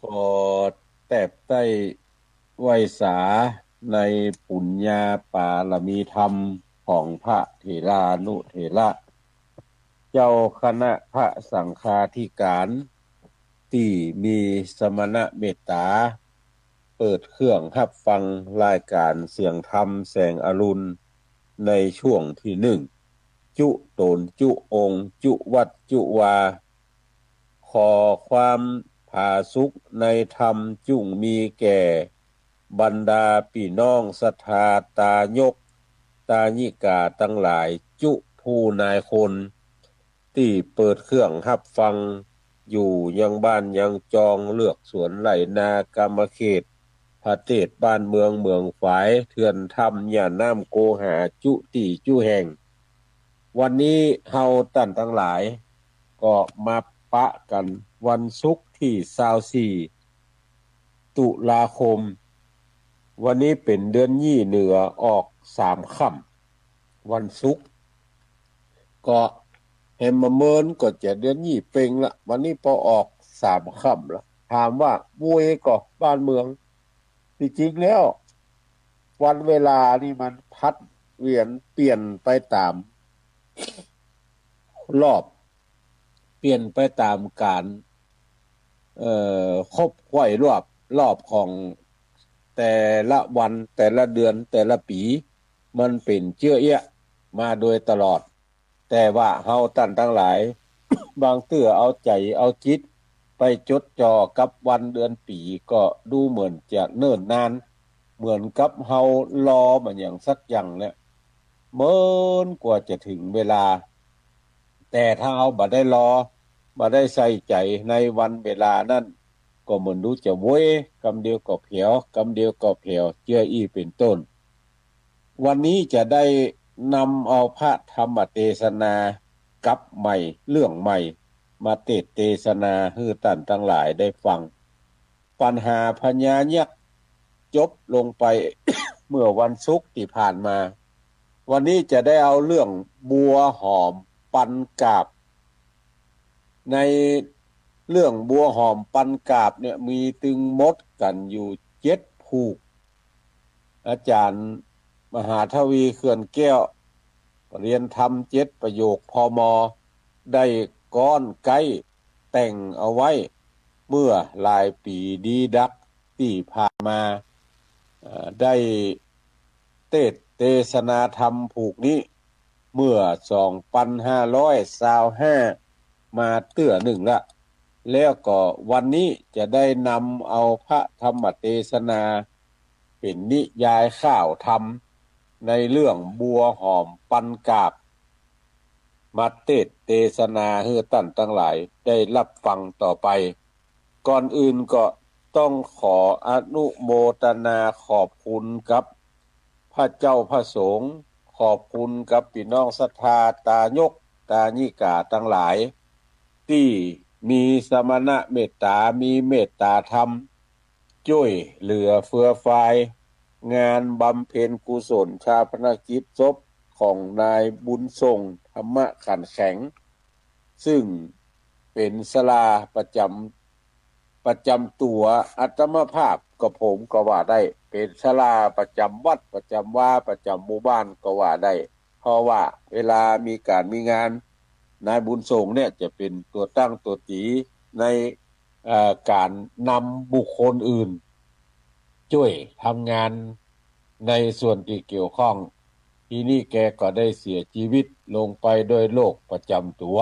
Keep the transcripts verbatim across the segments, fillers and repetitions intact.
ก็แตบใต้ไหว้สาในปุญญาปารมีธรรมของพระเถรานุเถระ เจ้าคณะพระสังฆาธิการ ตี้มีสมณะเมตตา เปิดเครื่องฮับฟังรายก๋านเสียงธรรมแสงอรุณ ในช่วงตี้นึ่ง จุต๋นจุองค์ จุวัดจุวา ขอความผาสุขในธรรมจุ่งมีแก่บรรดาปี้น้องศรัทธาตายก ตายิกาตังหลาย จุผู้นายคน ตี้เปิดเครื่องฮับฟัง อยู่ยังบ้านยังจอง เฮือนสวนไฮ่นากำเขต ประเทศบ้านเมืองเหมืองฝาย เทือนถ้ำหญ้าน้ำโกหา จุตี้จุแห่ง วันนี้เฮาต้านตังหลาย ก็มาปะกั๋นวันศุกร์ตี้ซาวสี่ ตุลาคม วันนี้เป๋นเดือนยี่เหนือออกสามค่ำ วันศุกร์ ก็แหมมาเมินก็จะเดือนยี่เป่งละ วันนี้ปอออกสามค่ำละ ถามว่าโวยก่อบ้านเมือง ตี้จริงแล้ว วันเวลานี่มันผัดเวียนเปลี่ยนไปต๋ามรอบ เปลี่ยนไปต๋ามก๋าน เอ่อ คบไขว่รอบ รอบของแต่ละวัน แต่ละเดือน แต่ละปี๋ มันเป๋นเจื้อเอี้ยะมาโดยตลอด แต่ว่าเฮาต้านตังหลาย บางเตื้อเอาใจ๋เอาจิตไปจดจ่อกับวันเดือนปี๋ ก็ดูเหมือนจะเนิ่นนาน เหมือนกับเฮารอมาอย่างสักอย่างเนี่ย เมินกว่าจะเถิงเวลา แต่ถ้าเฮาบ่ได้รอ บ่ได้ใส่ใจ๋ในวันเวลานั้น ก็เหมือนดูจะโวย กำเดียวก็แผว กำเดียวก็แผว เจื้ออี้เป๋นต้น วันนี้จะได้นำเอาพระธรรมเตสนากับใหม่ เรื่องใหม่ มาเตสน์เตสนาหื้อต้านตังหลายได้ฟัง ปัญหาพญายักษ์จบลงไป เมื่อวันศุกร์ตี้ผ่านมา วันนี้จะได้เอาเรื่องบัวหอมปันกาบ ในเรื่องบัวหอมปันกาบเนี่ย มีตึงหมดกั๋นอยู่เจ็ดผูก อาจ๋ารย์มหาทวี เขื่อนแก้ว เฮียนธรรมเจ็ดประโยค พม ได้ก๊อนไก๊แต่งเอาไว้ เมื่อหลายปี๋ดีดักตี้ผ่านมา เอ่อ ได้เตสน์เตสนาธรรมผูกนี้ เมื่อสองปันห้าร้อยซาวห้า มาเตื้อนึ่งละ แล้วก็วันนี้จะได้นำเอาพระธรรมเตสนา เป๋นนิยายข่าวธรรม ในเรื่องบัวหอมปันกาบ มาเตสน์เตสนาหื้อต้านตังหลายได้ฮับฟังต่อไป ก่อนอื่นก็ต้องขออนุโมตนาขอบคุณกับพระเจ้าพระสงฆ์ ขอบคุณกับปี้น้องศรัทธาตายกตายิกาตังหลาย ตี้มีสมณะเมตตา มีเมตตาธรรม จ้วยเหลือเฟือฟาย งานบำเพ็ญกุศลฌาปนกิจศพของนายบุญส่ง ธรรมะขันแข็ง ซึ่งเป๋นศาลาประจ๋ำ ประจ๋ำตั๋วอาตมาภาพกับผมก็ว่าได้ เป๋นศาลาประจ๋ำวัด ประจ๋ำวา ประจ๋ำหมู่บ้านก็ว่าได้ เพราะว่าเวลามีก๋านมีงาน นายบุญส่งเนี่ยจะเป๋นตั๋วตั้งตั๋วตี๋ใน เอ่อ ก๋านนำบุคคลอื่น จ้วยทำงานในส่วนตี้เกี่ยวข้อง ทีนี้แกก็ได้เสียจีวิตลงไปด้วยโรคประจ๋ำตั๋ว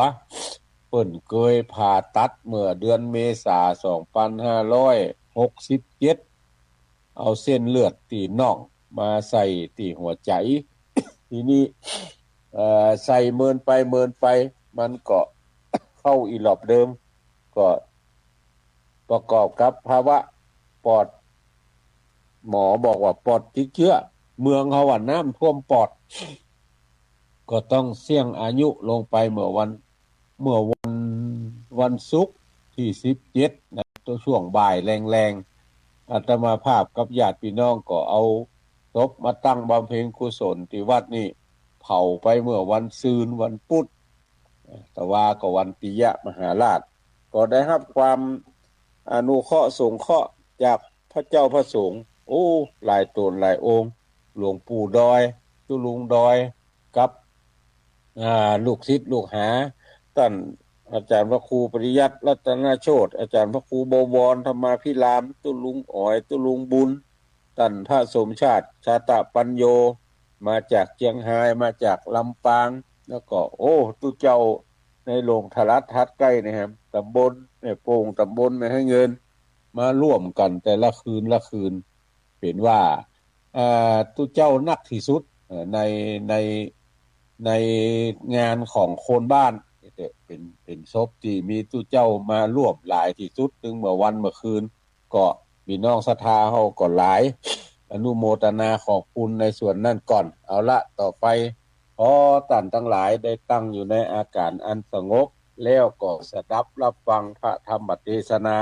เปิ้นเกยผ่าตัดเมื่อเดือนเมษา สองปันห้าร้อยหกสิบเจ็ด เอาเส้นเลือดตี้น่องมาใส่ตี้หัวใจ๋ ทีนี้ เอ่อ ใส่เมินไปเมินไป มันก็เข้าอีหลอบเดิม ก็ประกอบกับภาวะปอด หมอบอกว่าปอดติดเจื้อ เมืองเฮาว่าน้ำท่วมปอด ก็ต้องเสี้ยงอายุลงไปเมื่อวัน เมื่อวัน วันศุกร์ตี้สิบเจ็ดนะ ต๋อนช่วงบ่ายแลงๆ อาตมาภาพกับญาติปี้น้องก็เอาศพมาตั้งบำเพ็ญกุศลตี้วัดนี้ เผาไปเมื่อวันซืน วันปุธ ตะวาก็วันปิยมหาราช ก็ได้ฮับความ อนุเคราะห์สงเคราะห์จากพระเจ้าพระสงฆ์ โอ้ หลายต๋นหลายองค์ หลวงปู่ดอย ตุ๊ลุงดอย กับ อ่า ลูกศิษย์ลูกหา ต้านอาจ๋ารย์พระครูปริยัติรัตนโชติ อาจ๋ารย์พระครูบวรธรรมาภิราม ตุ๊ลุงอ๋อย ตุ๊ลุงบุญ ต้านพระสมชาติ ชาตะปัญโญ มาจากเจียงฮาย มาจากลำปาง แล้วก็ โอ้ ตุ๊เจ้าในโฮงโทรทัศน์ใก้นี่ฮะ ต๋ำบลแม่โป่ง ต๋ำบลแม่ฮะเงิน มาร่วมกั๋นแต่ละคืนละคืน เป๋นว่า เอ่อ ตุ๊เจ้านักตี้สุด เอ่อ ใน ใน ในงานของคนบ้าน เป๋น เป๋นศพตี้มีตุ๊เจ้ามาร่วมหลายตี้สุด ตึงเมื่อวันเมื่อคืน ก็ปี้น้องศรัทธาเฮาก็หลาย อนุโมทนาขอบคุณในส่วนนั้นก่อน เอาละ ต่อไป ขอต้านตังหลายได้ตั้งอยู่ในอาก๋ารอันสงบ แล้วก็สดับฮับฟังพระธรรมเตสนา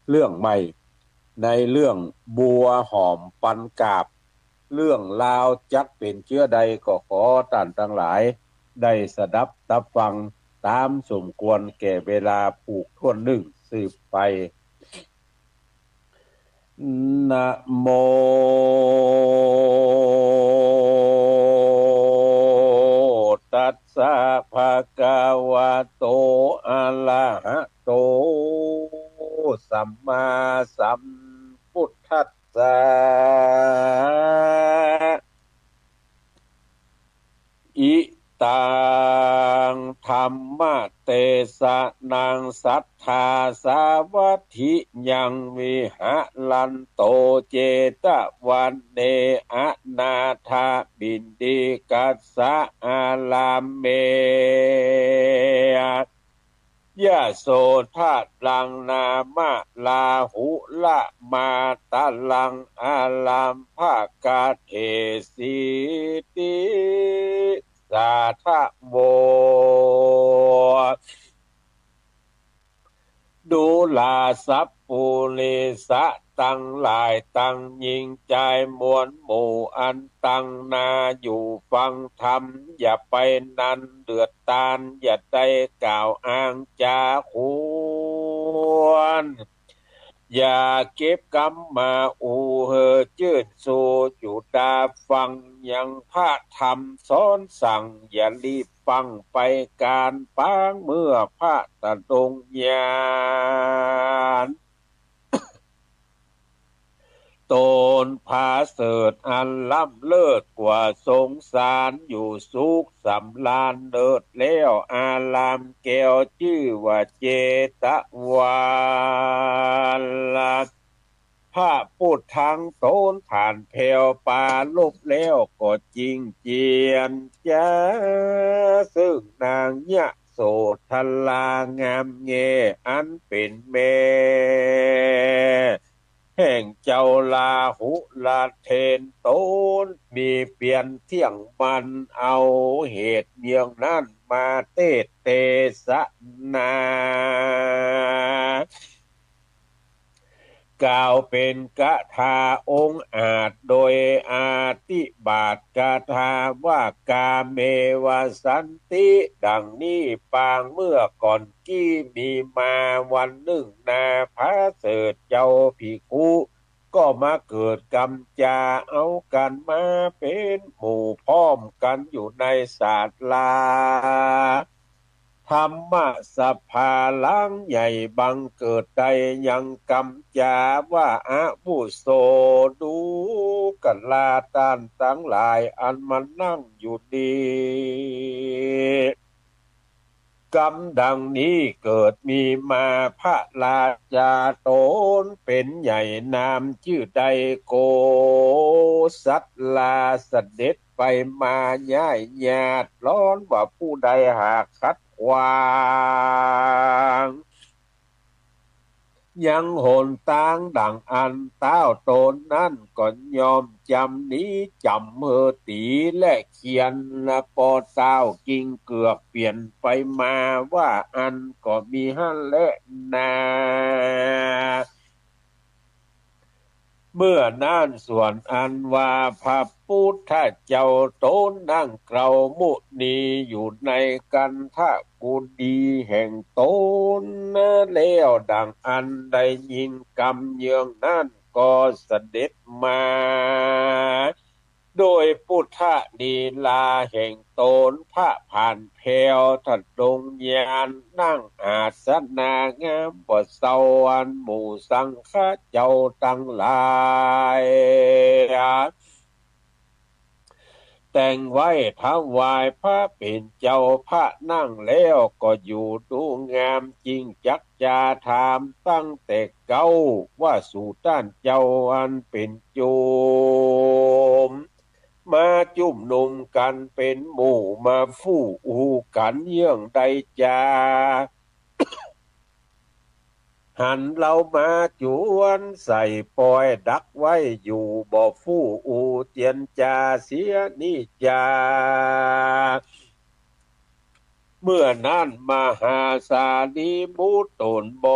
เรื่องใหม่ ในเรื่องบัวหอมปันกาบ เรื่องราวจักเป๋นเจื้อใด ก็ขอต้านตังหลายได้สดับฮับฟังต๋ามสมควรแก่เวลาผูกถ้วนนึ่งสืบไป นะโม ตัสสะ ภะคะวะโต อะระหะโต สัมมาสัมพุทธัสสะ อิตัง ธัมมะเตสะนัง สัตถาสาวัตถิยัง วิหะรันโต เจตะวันเน อนาถะปิณฑิกัสสะ อารามเม ยะโสทะรัง นามะ ลาหุละมาตะรัง อารัมภะกะเถสิติ สาทะโว ดูราสัปปุริสะตังหลาย ตังญิงจายมวลหมู่ อันตังนาอยู่ฟังธรรม อย่าไปนันเดือดตาน อย่าได้กล่าวอ้างจ๋าควร อย่าเก็บกำมาอู้เฮอจื้นซู อยู่ต๋าฟังยังพระธรรมสอนสั่ง อย่ารีบฟั่งไปก๋านปาง เมื่อพระตะดงญาณ ต๋นผาเสริฐอันล้ำเลิศกว่า สงสารอยู่สุขสำราญเลิศแล้ว อารามแก้วจื้อว่าเจตวันละ พระพุทธังต๋นผ่านแผ้วปรารภแล้ว ก็จริงเจียนจ๋า ซึ่งนางยะโสธรางามแง อันเป๋นแม่ แห่งเจ้าลาหุละเถรต๋น มีเปียรเตี้ยงมั่น เอาเหตุเยื่องนั้นมาเตสน์เตสนา กล่าวเป๋นกถาองอาจ โดยอธิบาทกถาว่า กาเมวสันติ ดังนี้ปางเมื่อก่อน กี้มีมาวันนึ่งนา ผาเสริฐเจ้าภิกขุ ก็มาเกิดกำจา เอากั๋นมาเป๋นหมู่พร้อมกั๋นอยู่ในศาลา ธรรมสภาหลังใหญ่ บังเกิดได้ยังกำจาว่า อาวุโส ดูกราต้านตังหลาย อันมานั่งอยู่นี้ กำดังนี้เกิดมีมา พระราชาต๋นเป๋นใหญ่ นามจื้อได้โกศลา เสด็จไปมาย้ายญาติ ร้อนว่าผู้ใดหากขัดขวาง ยังหนตางดั่งอันเต้าต๋นนั้น ก็ย่อมจ๋ำนี้จ๋ำเฮอตี๋ และเขียนละปอเต้ากิ่งเกือก เปลี่ยนไปมาว่า อันก็มีหั้นแลนา เมื่อนั้นส่วนอันว่าพระปุทธเจ้าต๋นนั่งเกล้ามุนีอยู่ในคันธกุฏีแห่งต๋นนาแล้ว ดังอันได้ยินกำเยื่องนั้น ก็เสด็จมา โดยปุทธลีลาแห่งต๋น พระผ่านแผ้ว ทรงญาณ นั่งอาสนะงามบ่เศร้า อันหมู่สังฆะเจ้าตังหลาย แต่งไว้ถวายพระเป๋นเจ้า พระนั่งแล้วก็อยู่ดูงาม จึงจักจาถามตั้งแต่เก๊า ว่าสูต้านเจ้าอันเป๋นโยม มาจุมนุมกั๋นเป๋นหมู่ มาฟู้อู้กั๋นเยื่องใดจา หันเฮามาจวนใส่ปอยดักไว้อยู่ บ่ฟู้อู้เจียรจาเสียนี้จา เมื่อนั้นมหาสารีบุตรต๋นบ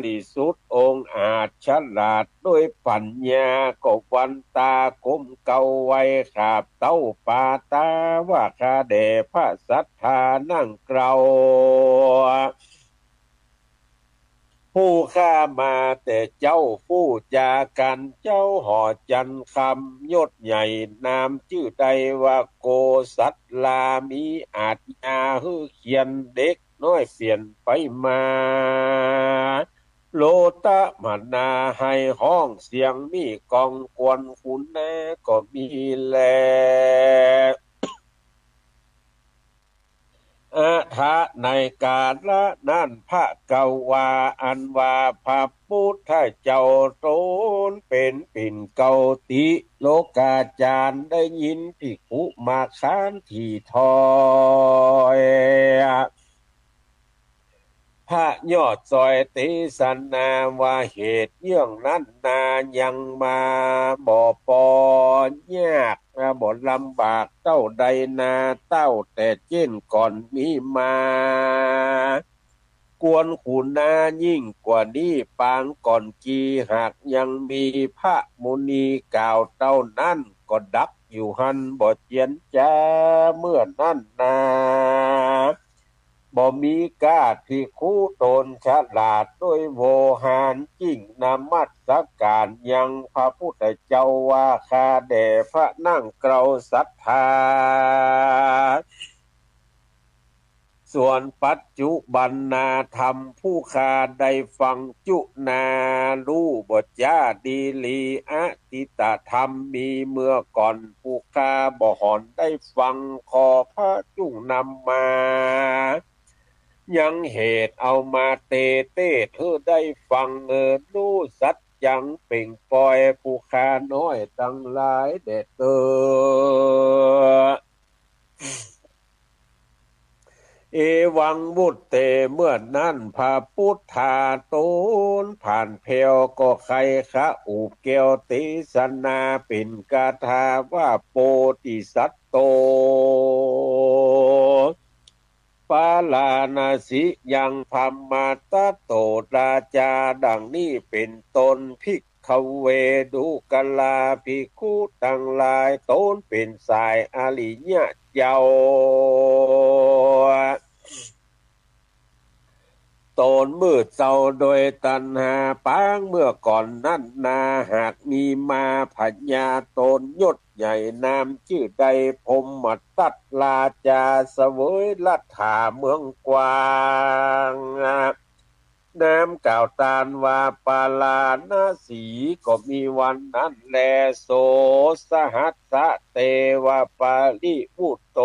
ริสุทธิ์องอาจฉลาดด้วยปั๋ญญา ก็วันตาก้มเกล้าไหว้ขาบเต้าปาตา ว่าข้าแด่พระสัตถานั่งเกล้า ผู้ข้ามาแต่เจ๊า ผู้จากั๋นเจ๊าหอจันทร์คำ ยศใหญ่นามจื้อใดว่าโกศลา มีอาชญาหื้อเขียนเด็กน้อยเปลี่ยนไปมา โลตมนาให้ฮ้องเสียง มีกองกวนขุนนาก็มีแล อะถะ ในกาละนั้น ภควา อันว่าพระปุทธเจ้าต๋นเป๋นปิ่นเกล้าติโลกาจารย์ ได้ยินภิกขุมาค้านถี่ถ้อย พระยอดจอยเตสนาว่า เหตุเยื่องนั้นนายังมาบ่ปอยาก บ่ลำบากเต้าใดนา เต้าแต่เจ้นก่อนนี้มา กวนขุนนายิ่งกว่านี้ ปางก่อนกีหากยังมี พระมุนีกล่าวเต้านั้น ก็ดักอยู่หั้นบ่เจียรจา เมื่อนั้นนา บ่มีก้า ภิกขุต๋นฉลาดด้วยโวหาร จึงนมัสก๋านยังพระปุทธเจ้าว่า ข้าแด่พระนั่งเกล้าสัตถา ส่วนปัจจุบันนาธรรม ผู้ข้าได้ฟังจุนา ฮู้บ่จาดีหลี อดีตธรรมมีเมื่อก่อน ผู้ข้าบ่หอนได้ฟัง ขอพระจุ่งนำมา ยังเหตุเอามาเตเตศน์หื้อได้ฟัง เออ ฮู้สัจจังเป่งปอย ผู้ข้าน้อยตังหลายแด่เต๊อะ เอวังวุตเต เมื่อนั้นพระปุทธาต๋นผ่านแผ้ว ก็ใค่คะอุบแก้วเตสนาเป๋นคาถาว่า โปติสัตโต ปาราณสียัง พมาตโต ราจา ดังนี้เป๋นต้น ภิกขเว ดูกราภิกขุตังหลาย ต๋นเป๋นสายอริยะเจ้า ต๋นมืดเศร้าโดยตัณหา ปางเมื่อก่อนนั้นนา หากมีมาพญาต๋นยศใหญ่นามจื้อใด พรหมทัตราจาเสวยรัฐาเมืองกว้าง นามกล่าวตานว่าปาราณสี ก็มีวันนั้นแล โส สหัสสะ เตวะ ปริวุตโต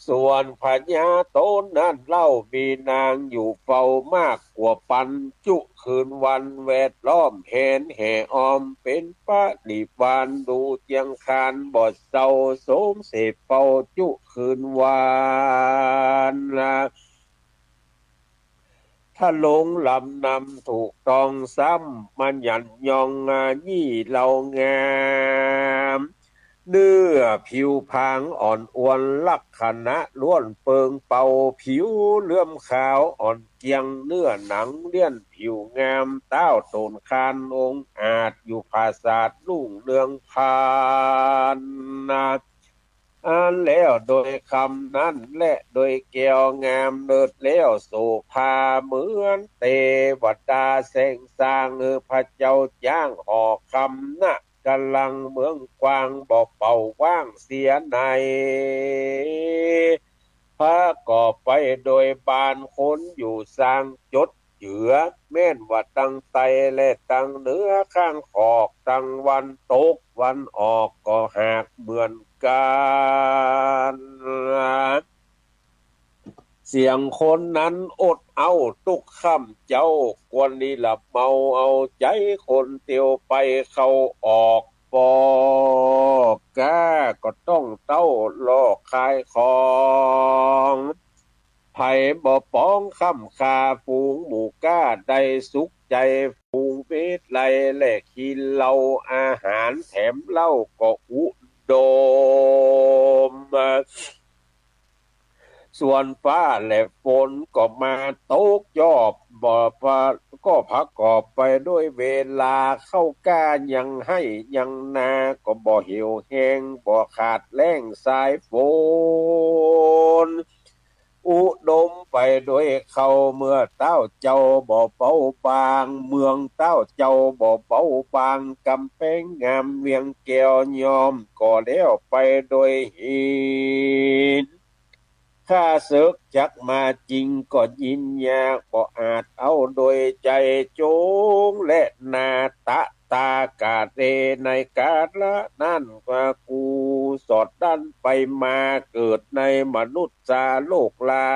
ส่วนพญาต๋นนั้นเล่า มีนางอยู่เฝ้ามากกว่าปันจุคืนวัน แวดล้อมแหนแห่ออมเป๋นปริวาร ดูเจียงคานบ่เศร้า โสมเสพเฝ้าจุคืนวัน ทะลงลำนำถูกต้องซ้ำ มาหยันยองอายี่เหล่างาม เนื้อผิวผางอ่อนอวล ลักขณะล้วนเปิงเปา ผิวเหลือมขาวอ่อนเกรียง เนื้อหนังเลี้ยนผิวงาม ต ท้าวโตนคานองอาจ อยู่ปราสาทรุ่งเรืองพานนา อันแล้วโดยคำนั้นแล โดยแก้วงามเลิศแล้วโสภา เหมือนเตวดาแสงสาง เออ พระเจ้าจ๊างหอคำ ณ กลังเมืองกว้าง บ่เป่าว่างเสียใน ประกอบไปโดยบ้านคนอยู่สร้างจดเจือ แม่นว่าตังใต้และตังเหนือ ข้างขอกตังวันตกวันออกก็หากเหมือนกั๋น เสียงคนนั้นอดเอาตุ๊กค่ำเจ๊า ควรนิรเมาเอาใจ๋ คนเตียวไปเข้าออก ป้อก๊าก็ต้องเต้าล่อขายของ ใผบ่ป๋องค่ำค่าฝูงหมู่ก๊า ได้สุขใจ๋ฝูงเวทไล และกิ๋นเหล้าอาหารแถมเหล้าก็อุดม ส่วนฟ้าและฝนก็มาตกจอบ บ่ปะ ก็ประกอบไปด้วยเวลา เข้าก๊ายังไฮ่ยังนา ก็บ่เหี่ยวแห้ง บ่ขาดแล้งสายฝน อุดมไปด้วยข้าว เมืองเต้าเจ้าบ่เบาบาง เมืองเต้าเจ้าบ่เบาบาง ก๋ำแพงงามเวียงแก้วย่อมก่อแล้วไปโดยหิน ข้าเสิกจักมาจริงก็ยินยาก บ่อาจเอาโดยใจ๋จง และนาตะตากาเต ในกาละนั้นว่ากูสอดดั้นไปมาเกิดในมนุษย์ สาโลกลา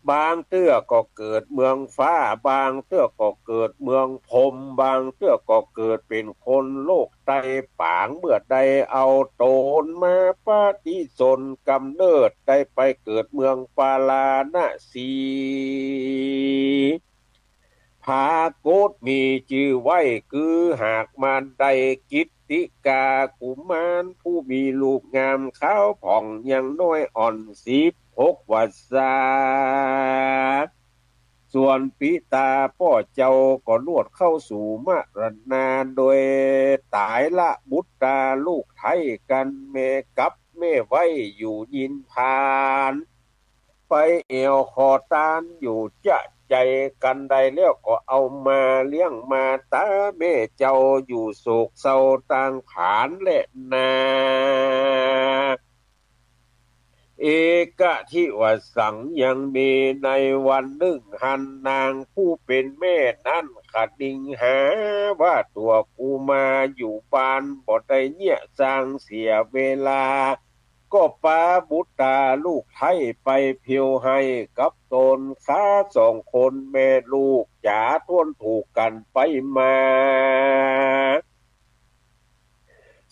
บางเตื้อก็เกิดเมืองฟ้า บางเตื้อก็เกิดเมืองพรหม บางเตื้อก็เกิดเป๋นคนโลกใต้ป๋าง เมื่อได้เอาต๋นมาปฏิสนธิกำเนิด ได้ไปเกิดเมืองปาราณสี ผาโกตมีจื้อไว้ คือหากมาได้กิตติกากุมาร ผู้มีรูปงามขาวผ่อง ยังน้อยอ่อนสิบหกวรรษา ส่วนปิตาป้อเจ้าก็ลวดเข้าสู่มรณา โดยต๋ายละบุตราลูกไท้กั๋น แม่กับแม่ไว้อยู่ยินพาน ไปแอ่วขอตานอยู่จะใจ๋ กั๋นได้แล้วก็เอามาเลี้ยงมาต๋า แม่เจ้าอยู่โศกเศร้าตางผานแลนา เอกะทิวสัง ยังมีในวันนึ่งหั้น นางผู้เป๋นแม่นั้นคะนิงหาว่าตั๋วกูมาอยู่บ้าน บ่ได้เยียะสร้างเสียเวลา ก็ปาบุตราลูกไท้ไปเผียวไห้กับต๋น ข้าสองคนแม่ลูกจ๋า ถ้วนถูกกั๋นไปมา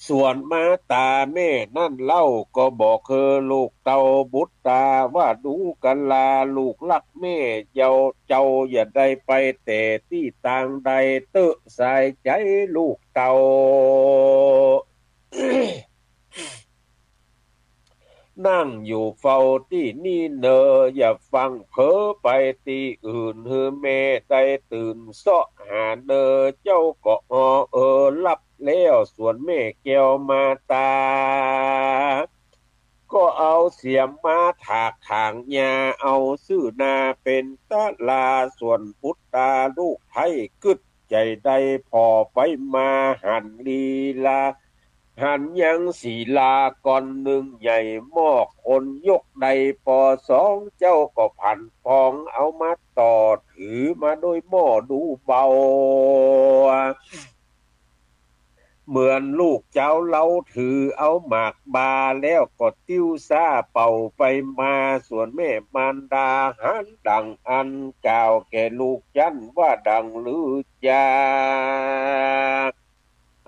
ส่วนมาต๋าแม่นั้นเล่า ก็บอกคือลูกเต้าบุตราว่า ดูกราลูกฮักแม่เจ้า เจ้าอย่าได้ไปแตะตี้ตางใด เต๊อะสายใจ๋ลูกเต้า นั่งอยู่เฝ้าตี้นี่เน่อ อย่าฟั่งเผลอไปตี้อื่น หื้อแม่ได้ตื่นเซาะหาเน่อ เจ้าก็ออเออหลับแล้ว ส่วนแม่แก้วมาต๋า ก็เอาเสียมมาถากถางหญ้า เอาซื่อนาเป๋นตะลา ส่วนบุตราลูกไท้กึ๊ดใจ๋ได้ผ่อไปมา หันลีลา หันยังศิลาก้อนนึ่งใหญ่ หม้อคนยกได้ปอสอง เจ้าก็ผันปองเอามาต่อ ถือมาโดยหม้อดูเบา เหมือนลูกเจ้าเฮาถือเอาหมากบา แล้วก็ติ้วซ้าเป่าไปมา ส่วนแม่มารดาหันดังอั้น กล่าวแก่ลูกจั้นว่า ดังลือจา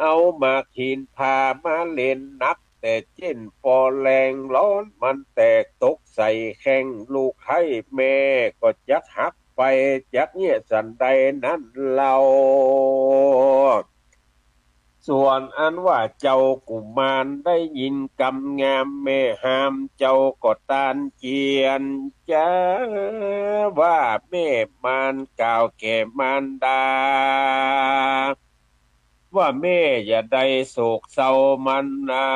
เอาหมากหินพามาเล่นนัก แต่เจ๊นปอแลงร้อนมันแตกตกใส่แข้งลูกไท้ แม่ก็จักหักไป จักเยียะสันใดนั้นเล่า ส่วนอันว่าเจ้ากุมารได้ยินกำงามแม่ฮาม เจ้าก็ตานเจียนจ๋าว่าแม่มารกล่าวแก่มารดา ว่าแม่อย่าได้โศกเศร้ามันนา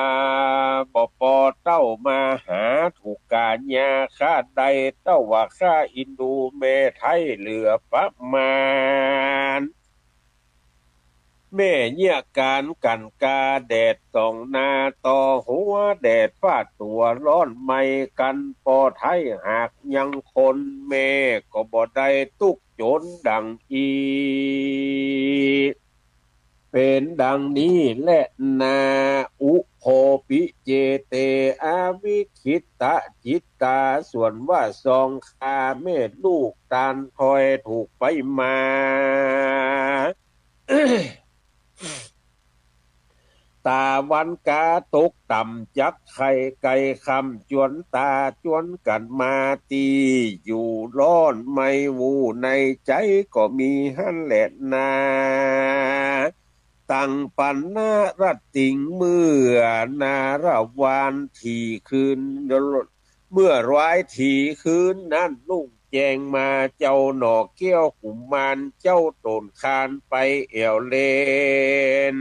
บ่ปอเต้ามาหาถูกก๋ายาข้าใด เต้าว่าข้าเอ็นดูแม่ไท้เหลือประมาณ แม่เยียะก๋านกั๋นกาแดดส่องหน้าต่อหัว แดดฟาดตั๋วร้อนไหม้กั๋น ปอไท้หากยังคน แม่ก็บ่ได้ตุ๊กข์จนดังอี้ เป๋นดังนี้แลนา อุโภ ปิ เจ เต อวิคขิตะ จิตตา ส่วนว่าสองข้าแม่ลูกตานถอยถูกไปมา ต๋าวันกาตกต่ำจักใค่ใก้ค่ำ จวนต๋าจวนกั๋นมาตี้อยู่ ร้อนไหม้ฮู้ในใจ๋ก็มีหั้นแลนา ตังปันนะรัตติง เมื่อนาระวานถี่คืน เมื่อรวายถี่คืนนั้นรุ่งแจ้งมา เจ้าหน่อแก้วกุมารเจ้าโต๋นคานไปแอ่วเล่น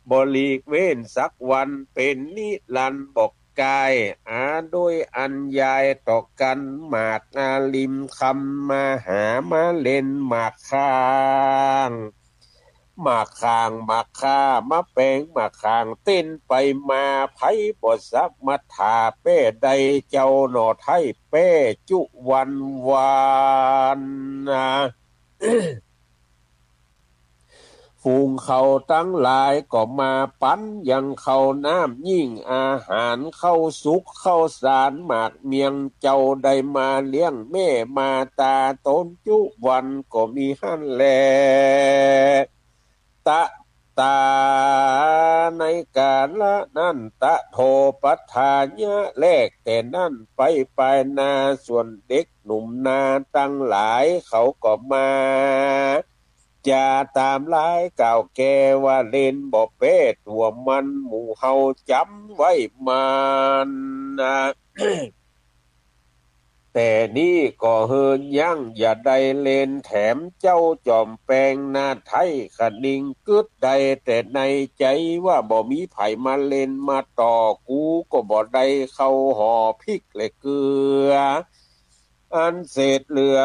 บ่หลีกเว้นสักวันเป๋นนิรันดร์ บ่กายอาโดยอันยายต่อกั๋น หมากอาริมคำมหามาเล่น หมากข้าง หมากข้าง หมากข้ามาแป๋ง หมากข้างเต้นไปมา ใผบ่สมัทธาแป้ใด เจ้าหน่อไท้แป้จุวันวันนา ฝูงเขาตังหลายก็มาปั๋นยังข้าวน้ำยิ่งอาหาร ข้าวสุกข้าวสารหมากเมี่ยง เจ้าได้มาเลี้ยงแม่มาต๋าต๋นจุวันก็มีหั้นแล ตะ ต๋า ในกาละนั้น ตะโถ ปัฏฐายะ แลกแต่นั้นไป ปายนาส่วนเด็กหนุ่มนาตังหลาย เขาก็มาจ๋าต๋ามลายกล่าวแก่ว่า เล่นบ่แป้ตั๋วมัน หมู่เฮาจ๋ำไว้มันนา แต่นี้ก็เฮินยั้ง อย่าได้เล่นแถม เจ้าจอมแปงนาไท้คะนิงกึ๊ดได้แต่ในใจ๋ ว่าบ่มีใผมาเล่นมาต่อ กูก็บ่ได้เข้าห่อพริกและเกลือ อันเศษเหลือ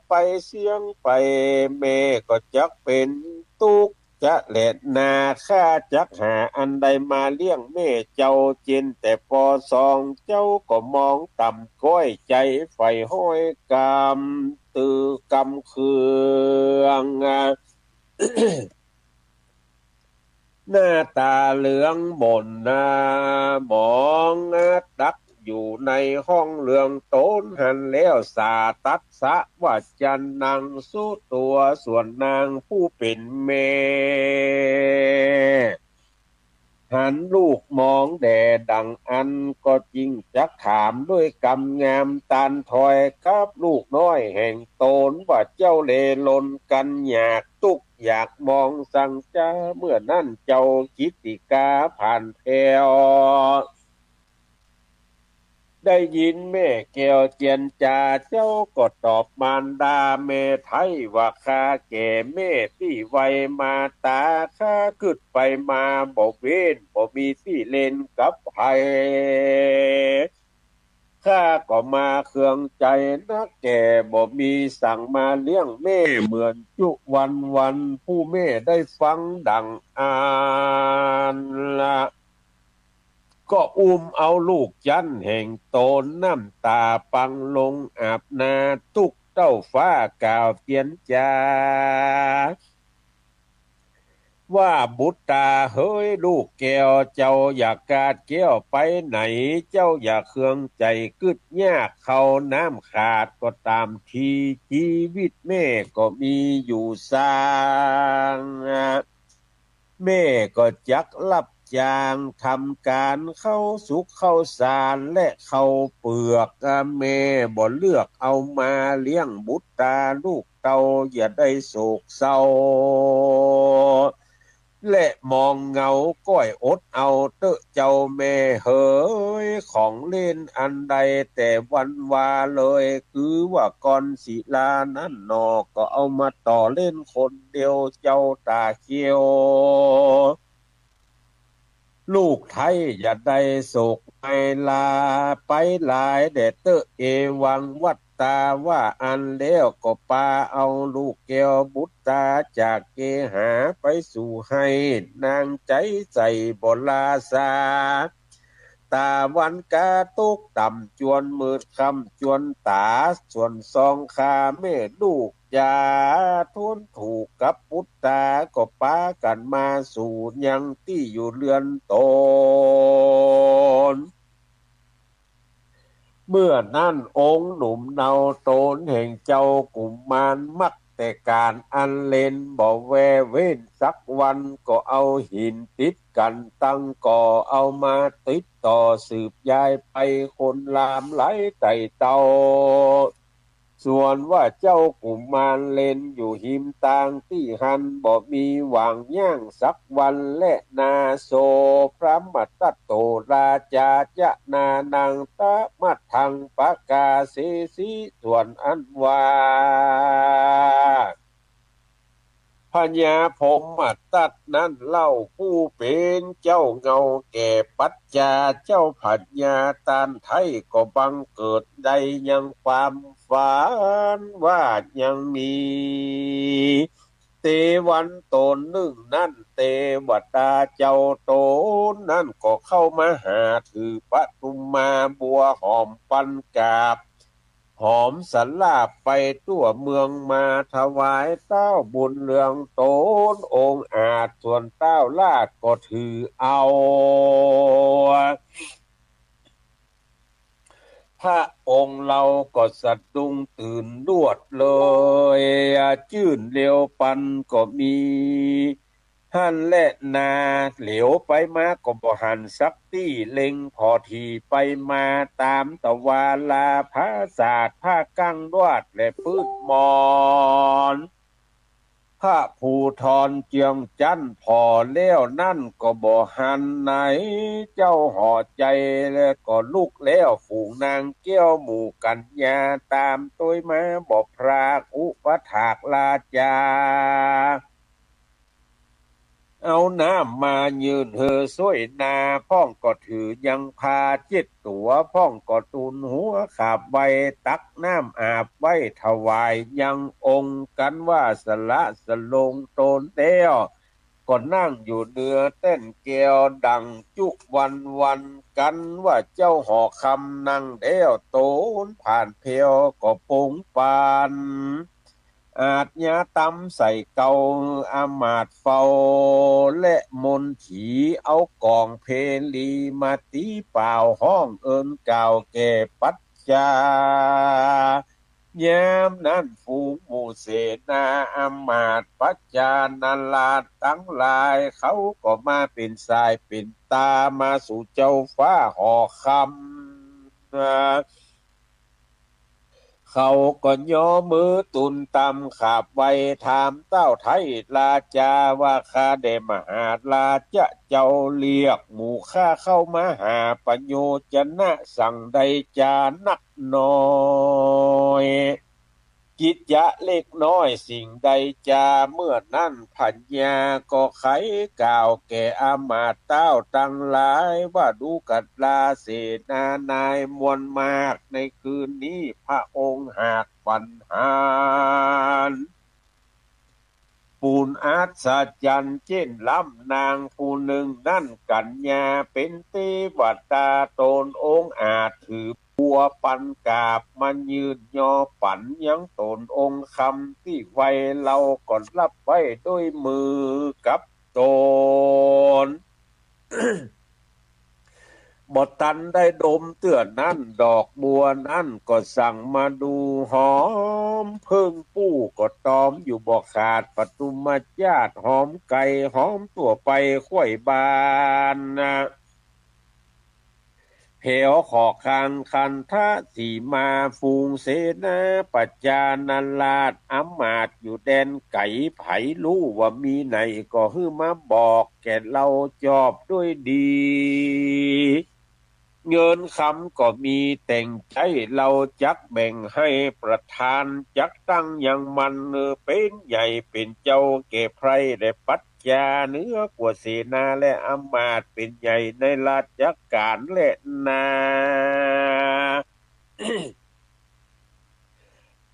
ไปเสี้ยงไป แม่ก็จักเป๋นตุ๊กข์ จะแลนา ข้าจักหาอันใดมาเลี้ยงแม่เจ้า เจียนแต่ปอสองเจ้าก็มองต่ำก้อย ใจ๋ใฝ่ฮ้อยกำ ตือกำเคือง หน้าต๋าเหลืองหม่นหน้าหมอง ตัก อยู่ในห้องเรืองต๋นหั้นแล้ว สาตัสสะ วจนัง สุตัว ส่วนนางผู้เป๋นแม่ หันลูกมองแด่ดั่งอั้น ก็จึงจักถามด้วยกำงาม ตานถอยกับลูกน้อยแห่งต๋นว่า เจ้าเลลนกั๋นอยากตุ๊กข์อยากหมองสังจ๊า เมื่อนั้นเจ้ากิตติกาผ่านแถว ได้ยินแม่แก้วเจียนจ๋า เจ้าก็ตอบมารดาแม่ไท้ว่า ข้าแก่แม่ตี้ไวมาต๋า ข้ากึ๊ดไปมาบ่เว้น บ่มีตี้เล่นกับใผ ข้าก็มาเคืองใจ๋นัก แก่บ่มีสังมาเลี้ยงแม่เหมือนจุวันวัน ผู้แม่ได้ฟังดั่งอั้นละ ก็อุ้มเอาลูกจั๊นแห่งต๋น น้ำต๋าปังลงอาบหน้า ตุ๊กข์เต้าฟ้ากล่าวเจียนจ๋า ว่าบุตราเหย ลูกแก้วเจ้าอย่ากาดแก้วไปไหน เจ้าอย่าเคืองใจ๋กึ๊ดยาก ข้าวน้ำขาดก็ต๋ามที จีวิตแม่ก็มีอยู่สร้าง แม่ก็จักรับจ้างทำก๋าน ข้าวสุกข้าวสารและข้าวเปือก แม่บ่เลือกเอามาเลี้ยงบุตราลูกเต้า อย่าได้โศกเศร้า และมองเหงาก้อยอดเอาเต๊อะเจ้าแม่เหย ของเล่นอันใดแต่วันวาเลย คือว่าก่อนสิลานั้นหนอ ก็เอามาต่อเล่นคนเดียวเจ้าต๋าเขียว ลูกไท้อย่าได้โศกในลาไปหลายแด่เต๊อะ เอวังวัตตา ว่าอั้นแล้วก็ปาเอาลูกแก้วบุตตาจากเกหาไปสู่ไห้ นางใจ๋ใส่บ่ลาซา ต๋าวันกาตกต่ำจวนมืดค่ำจวนต๋า ส่วนสองข้าแม่ลูกจ๋า ทวนถูกกับปุตตา ก็ปากั๋นมาสู่ยังตี้อยู่เฮือนต๋น เมื่อนั้นองค์หนุ่มเนาต๋นแห่งเจ้ากุมารมักแต่ก๋านอันเล่นบ่แว่เว้นสักวัน ก็เอาหินติดกั๋นตั้งก่อ เอามาติดต่อสืบยายไปคนลามหลายไต่เต้า ส่วนว่าเจ้ากุมารเล่นอยู่ฮิมตางตี้หั้นบ่มีหว่างย่างสักวันแลนาโส พรหมทัตโตราจาจะนานังตะมัทธังปะกาเสสิ ส่วนอันว่า พญาพรหมทัตนั้นเล่า ผู้เป๋นเจ้าเงาแก่ปัจจา เจ้าพญาต้านไท้ก็บังเกิดได้ยังความฝันว่ายังมีเตวันต๋นนึ่งนั้น เตวดาเจ้าต๋นนั้นก็เข้ามาหา ถือปทุมมาบัวหอมปันกาบ หอมสลาบไปทั่วเมืองมาถวายเต้าบุญเรืองต๋นองอาจ ส่วนเต้าราชก็ถือเอา พระองค์เฮาก็สะดุ้งตื่นลวดเลย จื้นเร็วปันก็มี หั้นแลนา เหลียวไปมาก็บ่หันสักตี้ เล็งผ่อถี่ไปมาต๋ามตะวาลาผาสาท ผ้ากั้งลวดและปื๊ดหมอน ผ้าปูทอนเจืองจั๊น ผ่อแล้วนั้นก็บ่หันไหน เจ้าห่อใจ๋แล้วก็ลุกแล้ว ฝูงนางแก้วหมู่กัญญาต๋ามตวยมา บ่พรากอุปถากราจา เอาน้ำมายื่นหื้อส้วยนา พ่องก็ถือยังผ้าเจ็ดตั๋ว พ่องก็ตูนหัวขาบไว้ ตักน้ำอาบไว้ถวายยังองค์ กันว่าสละสลงต๋นแล้ว ก็นั่งอยู่เหนือแต้นแก้วดั่งจุวันวัน กันว่าเจ้าหอคำนั่งแล้ว ต๋นผ่านแผ้วก็ปงปัน อาชญาต๋ามใส่เกา อำมาตย์เฝ้า และมนถีเอาก๋องเพลีมาตี๋ป่าว ฮ้องเอิ้นกล่าวแก่ปัจจา ยามนั้นฝูงหมู่เสนาอำมาตย์ปัจจานาราชตังหลาย เขาก็มาเป๋นสายเป๋นต๋ามาสู่เจ้าฟ้าหอคำ เขาก็ย่อมือตูนต่ำขาบไหว้ถามเต้าไท้ราจาว่า ข้าแด่มหาราชะเจ้า เรียกหมู่ข้าเข้ามาหาประโยชนะสังใดจานักหน่อย กิจจะเล็กน้อยสิ่งใดจา เมื่อนั้นพญาก็ไขกล่าวแก่อำมาตย์เต้าตังหลายว่า ดูกราเสนานายมวลมาก ในคืนนี้พระองค์หากฝันหัน ปูนอัศจรรย์เจ้นล้ำนางผู้นึ่งนั้น กัญญาเป๋นเตวดาต๋นองอาจ ถือบัวปันกาบมายื่นยอปั๋นยังต๋นองคำตี้ไหว้ เฮาก็ฮับไว้ด้วยมือกับต๋น บ่ตันได้ดมเตื้อนั้น ดอกบัวนั้นก็สั่งมาดูหอมเพิ่งปู้ก็ตอมอยู่บ่ขาด ปทุมมาจาตุหอมไก่หอมตั๋วไปควยบานนะ แผวขอคางคันทะสีมา ฝูงเสนาปัจจานาราชอำมาตย์อยู่ แดนไก๋ ใผฮู้ว่ามีไหน ก็หื้อมาบอกแก่เฮาจอบด้วยดี เงินคำก็มีแต่งใจ๊ เฮาจักแบ่งหื้อประธาน จักตั้งยังมันเป๋นใหญ่เป๋นเจ้าแก่ไพร่ และปัจจาเหนือกว่าเสนาและอำมาตย์ เป๋นใหญ่ในราชก๋านแลนา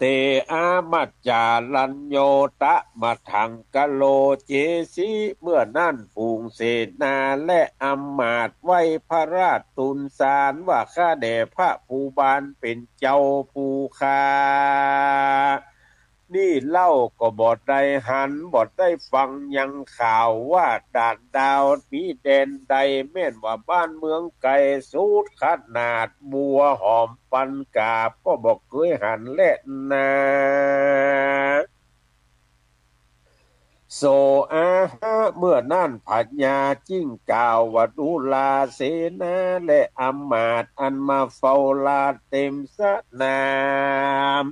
เต อามัจจารัญโญ ตะมะทังกะโรเจสิ เมื่อนั้นฝูงเสนาและอำมาตย์ไหว้พระราชทูลสารว่า ข้าแด่พระผู้บานเป๋นเจ้าผู้ข้า นี่เล่าก็บ่ได้หันบ่ได้ฟังยังข่าวว่าด่านดาวมีแดนใด แม่นว่าบ้านเมืองไก๋สุดขนาด บัวหอมปันกาบก็บ่เกยหันแลนา โสอาหะ เมื่อนั้นพญาจึ่งกล่าวว่า ดูราเสนาและอำมาตย์อันมาเฝ้าราชเต็มสนาม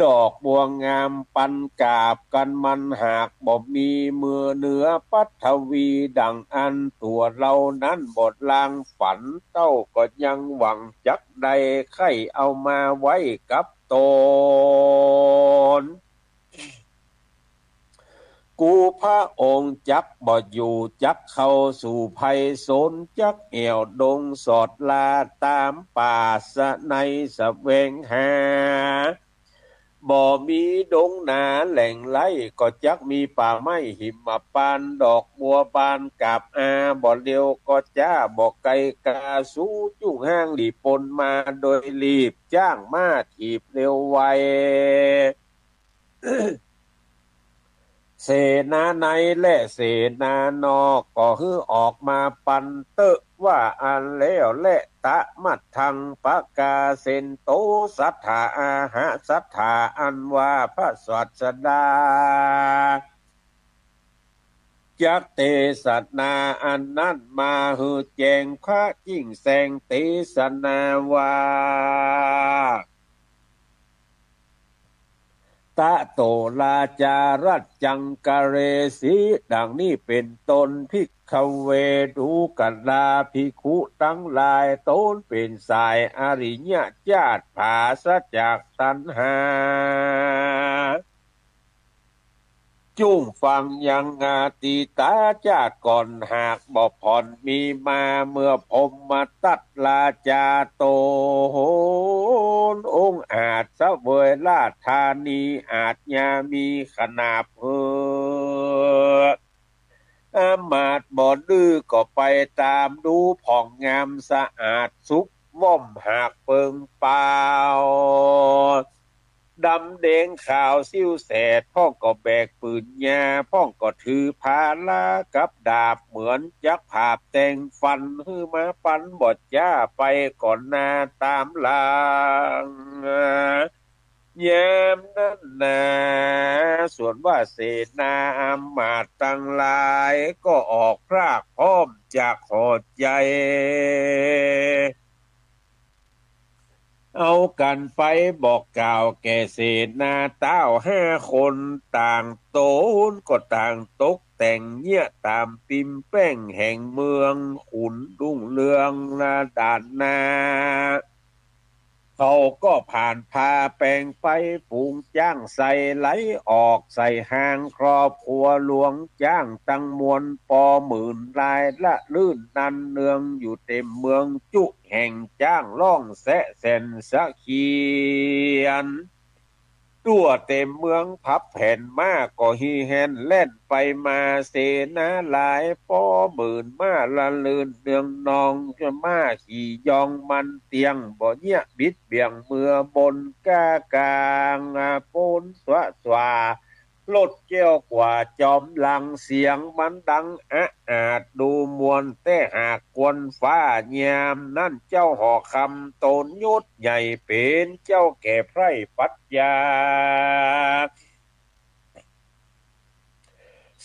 ดอกบัวงามปันกาบกั๋นมันหากบ่มีเมือเหนือปฐวีดังอั้น ตั๋วเฮานั้นบ่ลางฝัน เต้าก็ยังหวังจักได้ใค่เอามาไว้กับต๋น กูพระองค์จักบ่อยู่ จักเข้าสู่ภัยสน จักแอ่วดงสอดลาต๋ามป่าสะไนแสวงหา บ่มีดงนาแหล่งไร่ ก็จักมีป่าไม้หิมพานต์ ดอกบัวบานกาบอา บ่เร็วก็จ๊า บ่ไกลกา สูจุ่งฮ้างหลีปนมาโดยรีบ จ้างม้าถีบเร็วไว เสนาในและเสนานอกก็หื้อออกมาปันเต๊อะ ว่าอั้นแล้วแล ตะมะทังปะกาเสนโต สัตถาอาหะ สัตถาอันว่าพระศาสดา จักเตสนาอันนั้นมาหื้อแจ้ง พระจึ่งแสดงเตสนาว่า ตะโตราจารัจจังกะเรสิ ดังนี้เป๋นต้น ภิกขเว ดูกราภิกขุตังหลาย ต๋นเป๋นสายอริยะจาติ ผาสะจากตัณหา จุ่งฟังยังอดีตจาติก่อน หากบ่ผ่อนมีมา เมื่อพรหมทัตราจาต๋น องอาจเสวยราชธานี อาจยามีขนาบหื้อ อำมาตย์บ่ดื้อก็ไปต๋ามดู ผ่องงามสะอาดสุกว่อม หากเปิงเปล่า ดำแดงขาวซิ่วแสด พ่องก็แบกปืนยา พ่องก็ถือพารากับดาบ เหมือนจักผาบแต่งฟัน หื้อมาปันบ่จ๊า ไปก่อนหน้าต๋ามหลัง ยามนั้นนา ส่วนว่าเสนาอำมาตย์ตังหลาย ก็ออกพรากพร้อมจากหอใจ๋ เอากั๋นไปบอกกล่าวแก่เสนาเต้าห้าคน ต่างต๋นก็ต่างตกแต่งเยียะต๋ามปิมแป้งแห่งเมือง ขุนรุ่งเรืองนาด่านนา เขาก็ผ่านพาแปงไป ฝูงจ๊างใส่ไหลออกใส่ฮาง ครอบครัวหลวงจ๊างตังมวล ปอหมื่นลายละลื่นนันเนือง อยู่เต็มเมืองจุแห่ง จ๊างฮ้องแซะแส่นสะเคียน ตั๋วเต็มเมือง ผับแผ่นม้าก็ฮีแฮนแล่นไปมา เสนาหลายปอหมื่นม้าละลื่นเนืองนอง ม้าขี่ยองมันเตียง บ่เยียะบิดเบี่ยงเมือบนก้ากลาง โป๊นสวะสวา รถแก้วกว่าจอมหลัง เสียงมันดังอะอาดดูมวล แต่หากกวนฟ้ายามนั้น เจ้าหอคำต๋นยศใหญ่ เป๋นเจ้าแก่ไพร่ปัจจา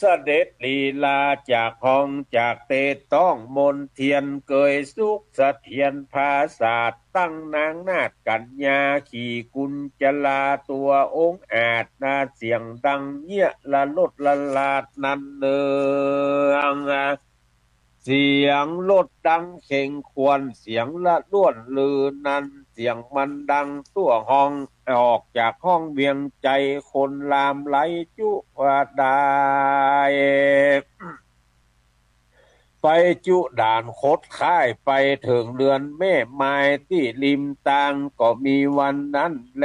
เสด็จลีลาจากห้องจากเตดต้องมนเทียน เกยสุขเสถียรผาสาท ตั้งนางนาฏกัญญาขี่กุญจลา ตั๋วองอาจนาเสียงดังเยียะละลดละลาดนั้นเนือง เสียงรถดังเข่งขวัญ เสียงละล้วนลือนั้น เสียงมันดังทั่วห้อง ออกจากห้องเวียงไจ คนหลามไหลจุดาด ไปจุดานคดค้าย ไปเถิงเฮือนแม่มายตี้ริมตาง ก็มีวันนั้นแล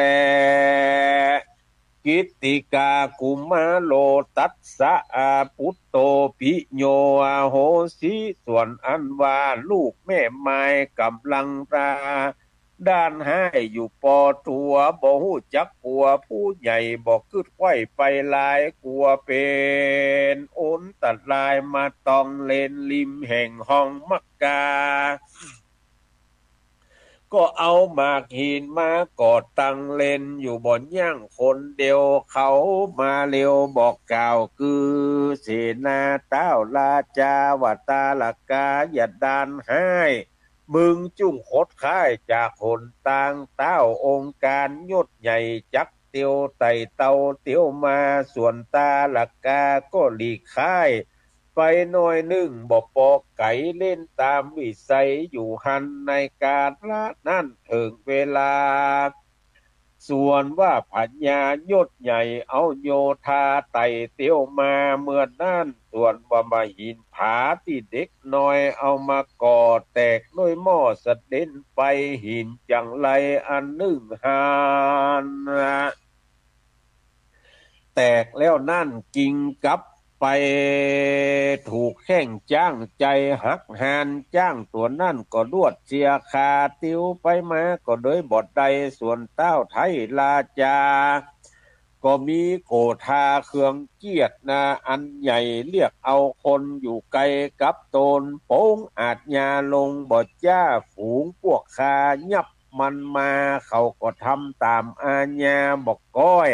กิตติกากุมารโลตัสสะ อาปุตโตปิโย อโหสิ ส่วนอันว่าลูกแม่มายก๋ำลังราด้านฮ้ายอยู่ปอตั๋ว บ่ฮู้จักกั๋วผู้ใหญ่ บ่กึ๊ดไขว้ไปหลาย กั๋วเป๋นอันตราย มาตองเลนริมแห่งห้องมักกา ก็เอาหมากหินมาก่อตังเลนอยู่บ่ยั้งคนเดียว เขามาเร็วบอกกล่าวกือเสนา ต้าวราจาว่า ตาละกาอย่าด้านฮ้าย มึงจุ่งคดค้ายจากหนตาง ต้าวองค์การยศใหญ่จักเตียวไต่เต้าเตียวมา ส่วนตาละกาก็หลีกค้ายไปหน้อยนึ่ง บ่ปอไก๋ เล่นต๋ามวิสัยอยู่หั้น ในกาละนั้นเถิงเวลา ส่วนว่าพญายศใหญ่เอาโยธาไต่เตียวมา เมื่อนั้นส่วนว่ามหินผาตี้เด็กน้อยเอามาก่อแตกด้วยหม้อเสด็นไป หินจั่งไรอันนึ่งหั้น แตกแล้วนั้นกิ่งกับไปถูกแข้งจ๊าง ใจ๋หักฮาน จ๊างตั๋วนั้นก็ลวดเสียขา ติวไปมาก็เดินบ่ได้ ส่วนต้าวไทยราจา ก็มีโกธาเคืองเจียดนาอันใหญ่ เรียกเอาคนอยู่ไกลกับต๋น ปงอาชญาลงบ่จ้า ฝูงพวกข้ายับมันมา เขาก็ทำต๋ามอาญาบ่ก้อย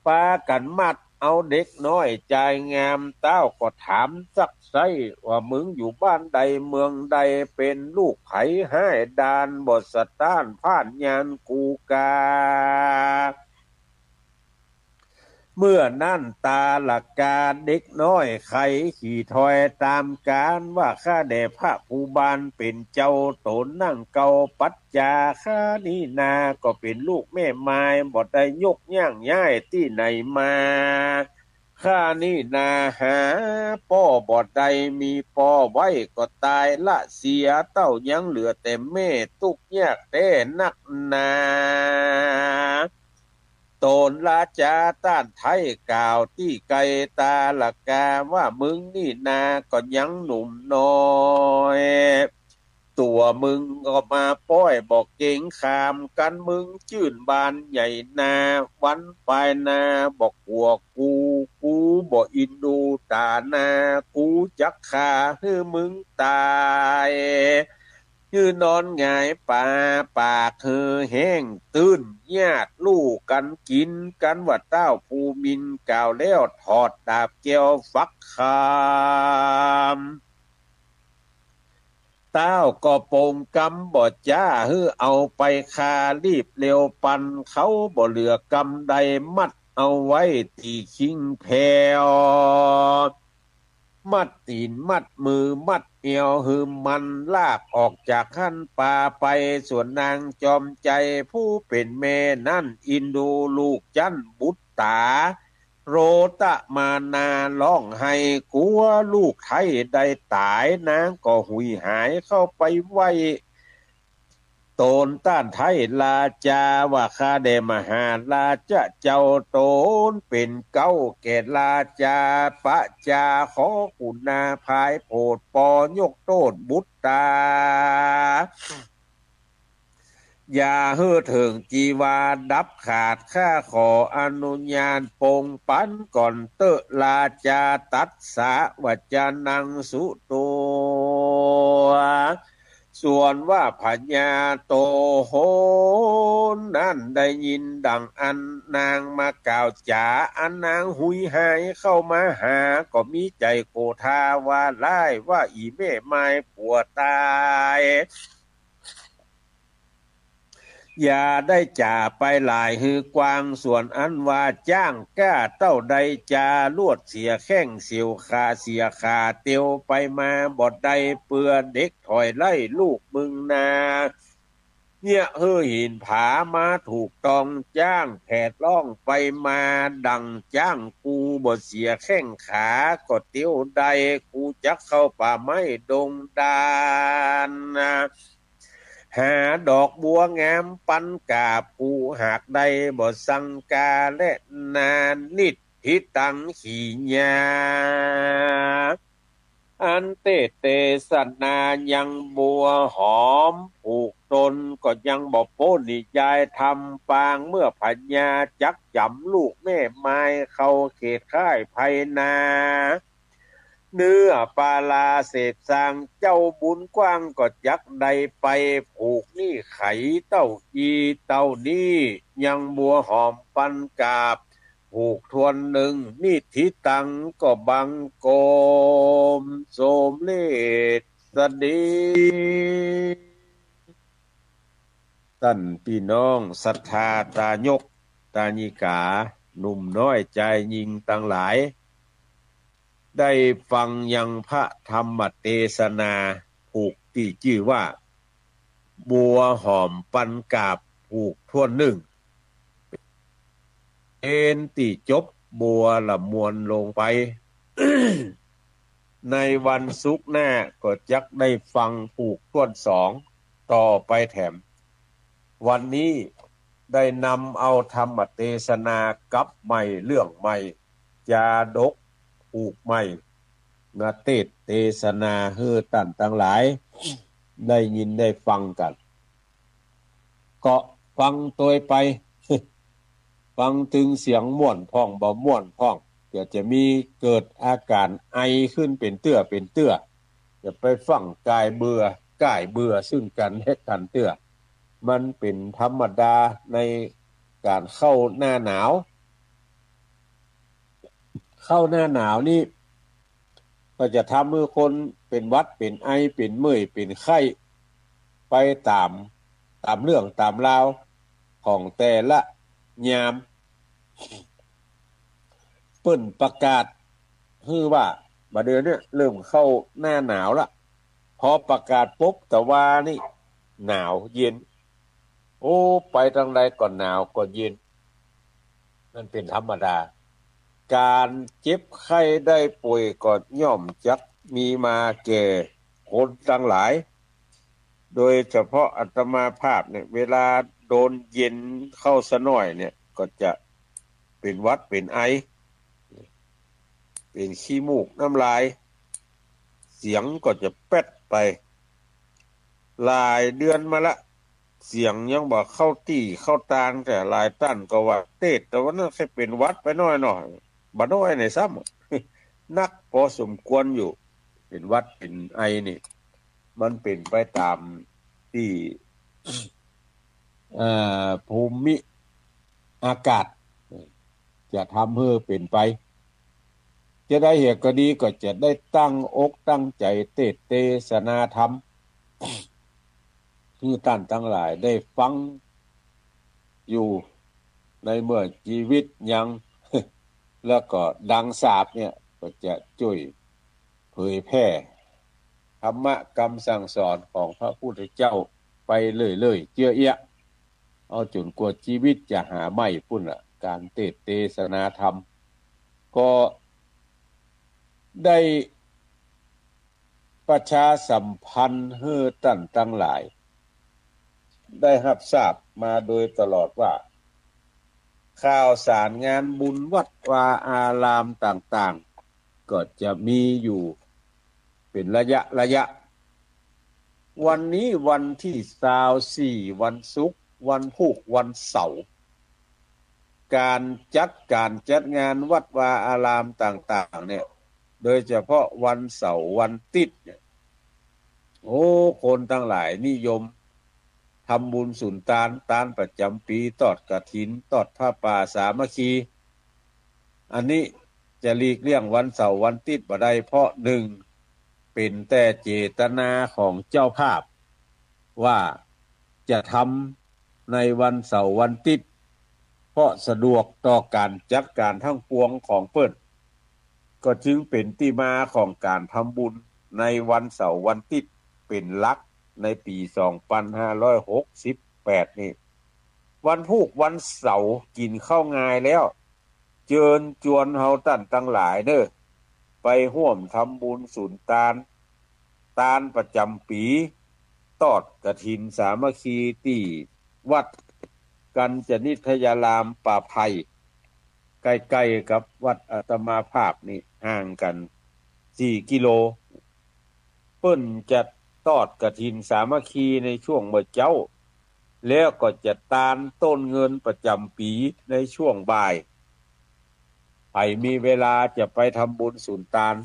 ปากั๋นมัดเอาเด็กน้อยจายงาม ต้าวก็ถามซักไซ้ว่า มึงอยู่บ้านใดเมืองใด เป๋นลูกใผ ฮ้ายด้านบ่สะต้านพ่านญาณกูกา เมื่อนั้นตาละกาเด็กน้อยไขขี่ถอยต๋ามกาลว่า ข้าแด่พระภูบาลเป๋นเจ้า ต๋นนั่งเกาปัจจา ข้านี้นาก็เป๋นลูกแม่มาย บ่ได้ยกย่างย้ายตี้ไหนมา ข้านี้นาหาป้อบ่ได้ มีป้อไว้ก็ต๋ายละเสีย เต้ายังเหลือแต่แม่ ตุ๊กข์ยากแต๊นักหนา ต๋นราจาต้านไทยกล่าวตี้ไกลตาละกาว่า มึงนี่นาก็ยังหนุ่มน้อย ตั๋วมึงก็มาป้อยบ่เกรงขาม กันมึงจื้นบานใหญ่นา วันปายนาบ่กั๋วกู กูบ่อินดูต๋านา กูจักฆ่าหื้อมึงต๋าย หื้อนอนหงายปาปากหื้อแห้ง ตื้นญาติลู่กั๋นกิ๋น กันว่าต้าวภูมินทร์กล่าวแล้วถอดดาบแก้วฟักคำ ต้าวก็ปงกำบ่จ้า หื้อเอาไปฆ่ารีบเร็วปัน เขาบ่เหลือกำใด มัดเอาไว้ตี้คิงแผว มัดตี๋นมัดมือมัดเอว หื้อมันลากออกจากหั้นปาไป ส่วนนางจอมใจ๋ผู้เป๋นแม่นั้น อินดูลูกจั้นบุตต๋า โรตะมานาร้องไห้ กั๋วลูกไท้ได้ต๋าย นางก็หุยหายเข้าไปไหว้ ต๋นต้านไท้ราจาว่า ข้าแด่มหาราชะเจ้า ต๋นเป๋นเก๊าแก่ราจา ประจาขอกุณาภายโผดปอยกโต้ษบุตต๋า อย่าหื้อเถิงจีวาดับขาด ข้าขออนุญาตปงปันก่อนเต๊อะ ราจาตัสสะวจนังสุตัว ส่วนว่าพญาโตโหนนั้นได้ยินดังอั้น นางมากล่าวจ๋า อันนางหุยหายเข้ามาหา ก็มีใจ๋โกรธาว่าร้าย ว่าอี่แม่มายปัวต๋าย อย่าได้จ๋าไปหลายหื้อกว้าง ส่วนอันว่าจ๊างก้าเต้าใด จาลวดเสียแข้งเสียวขา เสียขาเตียวไปมาบ่ได้ เปื้อเด็กถอยไล่ลูกมึงนา เยียะหื้อหินผามาถูกตอง จ๊างแผดร้องไปมาดังจ๊างกู บ่เสียแข้งขาก็เตียวได้ กูจักเข้าป่าไม้ดงดานนา หาดอกบัวงามปันกาบ กูหากได้บ่สังกาแลนา นิทธิตัง ขีญา อันเตศน์เตสนายังบัวหอมผูกตน ก็ยังบ่ป๊นนิยายธรรม ปางเมื่อพญาจักจ๋ำลูกแม่มายเข้าเขตค่ายไพนา เนื้อปาลาเศษซาง เจ้าบุญกว้างก็จักได้ไป ผูกหนี้ไขเต้าอี้เต้านี้ ยังบัวหอมปันกาบ ผูกถ้วนหนึ่ง นิทธิตัง ก็บังคมสมเร็จสดี ต้านปี้น้องศรัทธาตายกตายิกา หนุ่มน้อยจายญิงตังหลาย ได้ฟังยังพระธรรมเตสนาผูกตี้จื้อว่า บัวหอมปันกาบผูกถ้วนหนึ่ง เป๋นตี้จบบัวละมวลลงไป ในวันศุกร์หน้าก็จักได้ฟังผูกถ้วนสองต่อไปแถม วันนี้ได้นำเอาธรรมเตสนากับใหม่เรื่องใหม่ จาดกผูกใหม่ มาเตศน์เตสนาหื้อต้านตังหลาย ได้ยินได้ฟังกั๋น ก็ฟังตวยไป ฟังตึงเสียงม่วนพ่องบ่ม่วนพ่อง ก็จะมีเกิดอาก๋านไอขึ้นเป๋นเตื้อเป๋นเตื้อ อย่าไปฟั่งก่ายเบื่อก่ายเบื่อซึ่งกั๋นและกั๋นเตื้อ มันเป๋นธรรมดาในก๋านเข้าหน้าหนาว เข้าหน้าหนาวนี่ ก็จะทำหื้อคนเป๋นหวัดเป๋นไอเป๋นเมื่อยเป๋นไข้ ไปต๋าม ต๋ามเรื่องต๋ามราวของแต่ละยาม เปิ้นประกาศหื้อว่า บ่าเดือนเนี่ยเริ่มเข้าหน้าหนาวละ พอประกาศปุ๊บ ตะวานี่หนาวเย็น โอ้ ไปตางใดก็หนาวก็เย็น มันเป๋นธรรมดา ก๋านเจ็บไข้ได้ป่วยก็ย่อมจักมีมาแก่คนตังหลาย โดยเฉพาะอาตมาภาพเนี่ย เวลาโดนเย็นเข้าสักหน่อยเนี่ย ก็จะเป๋นหวัดเป๋นไอ เป๋นขี้มูกน้ำลาย เสียงก็จะแป๊ดไป หลายเดือนมาละ เสียงยังบ่เข้าตี้เข้าตาง แต่หลายต้านก็ว่าเตศน์ตะวันนั้นแค่เป๋นหวัดไปน้อยหน่อย บ่น้อยไหนซ้ำ นักพอสมควรอยู่ เป๋นหวัดเป๋นไอนี่ มันเป๋นไปต๋ามตี้ เอ่อ ภูมิอากาศ จะทำหื้อเป๋นไป จะใดเหียก็ดี ก็จะได้ตั้งอกตั้งใจ๋เตศน์เตสนาธรรม หื้อต้านตังหลายได้ฟังอยู่ในเมื่อจีวิตยัง แล้วก็ดังสาปเนี่ย ก็จะจ้วยเผยแผ่ธรรมะกำสั่งสอนของพระพุทธเจ้าไปเรื่อยๆ เจื้อเอี้ยะ เอาจ๋นกว่าจีวิตจะหาไม่ปุ้นละ ก๋านเตศน์เตสนาธรรม ก็ได้ประชาสัมพันธ์หื้อต้านตังหลาย ได้ฮับทราบมาโดยตลอดว่า ข่าวสารงานบุญวัดวาอารามต่างๆ ก็จะมีอยู่เป๋นระยะระยะ วันนี้วันตี้ซาวสี่ วันศุกร์ วันพูก วันเสาร์ ก๋านจัดก๋านจัดงานวัดวาอารามต่างๆ เนี่ย โดยเฉพาะวันเสาร์วันติ๊ดเนี่ย โอ้ คนตังหลายนิยมทำบุญสุนตาน ตานประจ๋ำปี๋ ตอดกฐิน ตอดผ้าป่าสามัคคี อันนี้จะหลีกเลี่ยงวันเสาร์วันติ๊ดบ่ได้ เพราะหนึ่ง เป๋นแต่เจตนาของเจ้าภาพ ว่าจะทำในวันเสาร์วันติ๊ด เพราะสะดวกต่อก๋านจัดก๋านตังปวงของเปิ้น ก็จึงเป๋นตี้มาของก๋านทำบุญในวันเสาร์วันติ๊ดเป๋นหลักในปี๋สองปันห้าร้อยหกสิบแปดนี่ วันพูกวันเสาร์กิ๋นข้าวงายแล้ว เจิญจวนเฮาต้านตังหลายเน่อ ไปฮ่วมทำบุญสุนตาน ตานประจ๋ำปี๋ ตอดกฐินสามัคคีตี้วัดกัญจนิทยารามป่าไผ่ ใก้ๆ กับวัดอาตมาภาพนี่ ห่างกั๋นสี่กิโล เปิ้นจะตอดกฐินสามัคคีในช่วงเมื่อเจ๊า แล้วก็จะตานต้นเงินประจ๋ำปี๋ในช่วงบ่าย ใผมีเวลาจะไปทำบุญสุนตาน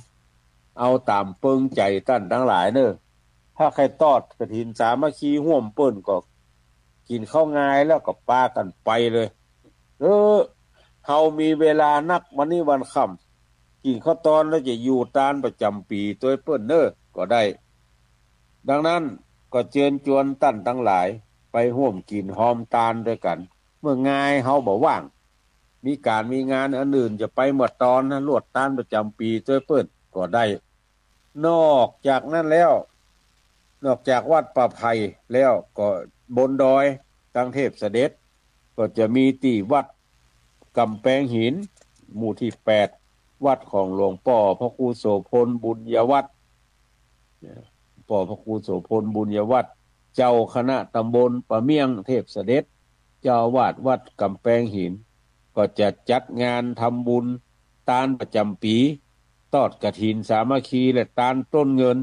เอาต๋ามเปิงใจ๋ต้านตังหลายเน่อ ถ้าใค่ตอดกฐินสามัคคีฮ่วมเปิ้นก็ กิ๋นข้าวงายแล้วก็ปากั๋นไปเลย เออ เฮามีเวลานัก วันนี้วันค่ำ กิ๋นข้าวตอนแล้วจะอยู่ตานประจ๋ำปี๋ตวยเปิ้นเน่อ ก็ได้ ดังนั้นก็เจิญจวนต้านตังหลายไปฮ่วมกิ๋นฮอมตานตวยกั๋น เมื่องายเฮาบ่ว่าง มีก๋านมีงานอันอื่นจะไปเมื่อตอนนะ ลวดตานประจ๋ำปี๋ตวยเปิ้นก็ได้ นอกจากนั้นแล้ว นอกจากวัดป่าไผ่แล้วก็บนดอยตังเทพเสด็จ ก็จะมีตี้วัดก๋ำแปงหิน หมู่ตี้แปด วัดของหลวงป้อพระครูโสภณบุญยวัฒน์ ป้อพระครูโสภณบุญยวัฒน์ เจ้าคณะตำบลป่าเมี่ยงเทพเสด็จ เจ้าอาวาสวัดก๋ำแปงหิน ก็จะจัดงานทำบุญตานประจ๋ำปี๋ ตอดกฐินสามัคคีและตานต้นเงิน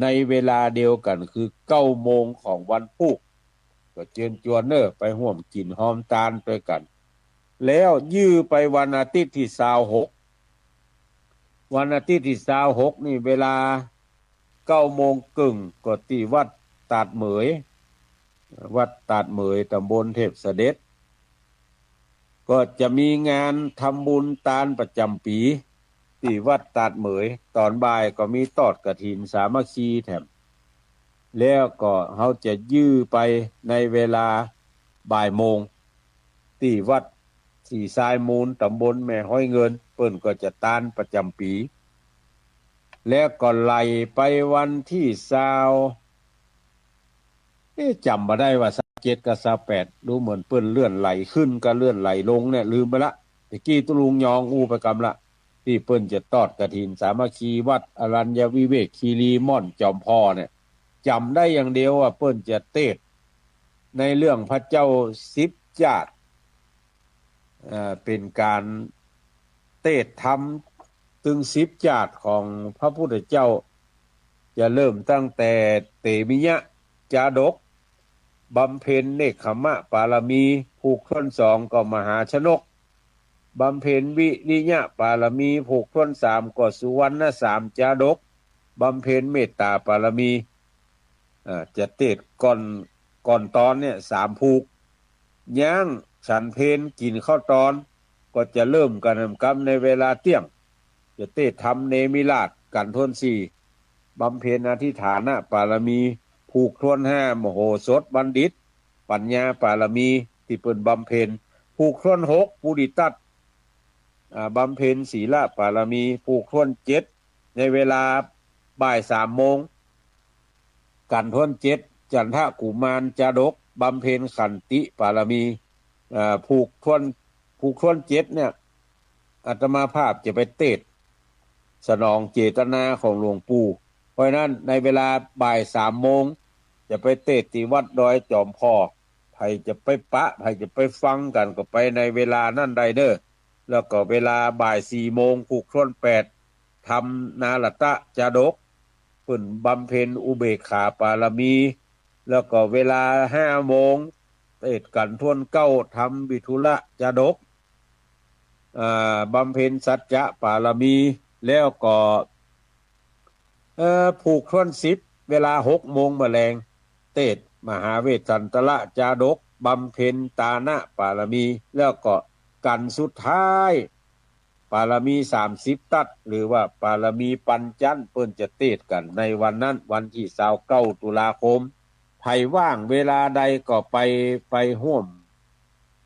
ในเวลาเดียวกั๋นคือเก้าโมงของวันพูก ก็เจิญจวนเน่อไปฮ่วมกิ๋นฮอมตานตวยกั๋น แล้วยื้อไปวันอาติ๊ดตี้ซาวหก วันอาติ๊ดตี้ซาวหกนี่เวลาเก้าโมงเกิ่ง ก็ตี้วัดตาดเหมย วัดตาดเหมย ตำบลเทพเสด็จ ก็จะมีงานทำบุญตานประจ๋ำปี๋ ตี้วัดตาดเหมย ต๋อนบ่ายก็มีตอดกฐินสามัคคีแถม แล้วก็เฮาจะยื้อไปในเวลาบ่ายโมง ตี้วัดศรีทรายมูล ตำบลแม่ฮ้อยเงิน เปิ้นก็จะตานประจ๋ำปี๋ แล้วก็ไหล่ไปวันตี้ซาว เอ๊ะ จ๋ำบ่ได้ว่าซาวเจ็ดกับซาวแปด ดูเหมือนเปิ้นเลื่อนไหลขึ้นกับเลื่อนไหลลงเนี่ย ลืมไปละ ตะกี้ตุ๊ลุงยองอู้ไปกำละ ตี้เปิ้นจะตอดกฐินสามัคคีวัดอรัญญวิเวกคีรีม่อนจอมพอเนี่ย จ๋ำได้อย่างเดียวว่าเปิ้นจะเตสน์ในเรื่องพระเจ้าสิบจาติ เอ่อ เป๋นก๋านเตสน์ธรรมตึงสิบจาติของพระพุทธเจ้า จะเริ่มตั้งแต่เตมิยะจาดก บำเพ็ญเนกขัมมะปารมี ผูกถ้วนสองก็มหาชนก บำเพ็ญวิริยะปารมี ผูกถ้วนสามก็สุวรรณสามจาดก บำเพ็ญเมตตาปารมี อ่า จะเตสน์ก่อน ก่อนตอนเนี่ยสามผูก ย่างฉันเพลกิ๋นข้าวตอน ก็จะเริ่มกั๋นกำในเวลาเตี้ยง จะเตสน์ธรรมเนมิราศกั๋นถ้วนสี่ บำเพ็ญอธิฏฐานปารมี ผูกถ้วนห้ามโหสถบัณฑิต ปัญญาปารมี ตี้เปิ้นบำเพ็ญ ผูกถ้วนหกปุริตัต อ่า บำเพ็ญศีลปารมี ผูกถ้วนเจ็ด ในเวลาบ่ายสามโมง กั๋นถ้วนเจ็ด จันทกุมารจาดก บำเพ็ญขันติปารมี อ่า ผูกถ้วน ผูกถ้วนเจ็ดเนี่ย อาตมาภาพจะไปเตสน์สนองเจตนาของหลวงปู่ เพราะฉะนั้นในเวลาบ่ายสามโมง จะไปเตสน์ตี้วัดดอยจอมพอ ใผจะไปปะ ใผจะไปฟังกั๋นก็ไปในเวลานั้นได้เน่อ แล้วก็เวลาบ่ายสี่โมง ผูกถ้วนแปด ธรรมนารัตตจาดก เปิ้นบำเพ็ญอุเบกขาปารมี แล้วก็เวลาห้าโมง เตสน์กั๋นถ้วนเก้า ธรรมวิทุลจาดก อ่า บำเพ็ญสัจจะปารมี แล้วก็ เอ่อ ผูกถ้วนสิบ เวลาหกโมงแมลง เตสน์มหาเวสสันตรจาดก บำเพ็ญตานปารมี แล้วก็กัณฑ์สุดท้าย ปารมีสามสิบตั๊ด หรือว่าปารมีปัญจันทร์ เปิ้นจะเตสน์กั๋นในวันนั้น วันตี้ซาวเก้าตุลาคม ใผว่างเวลาใดก็ไป ไปฮ่วม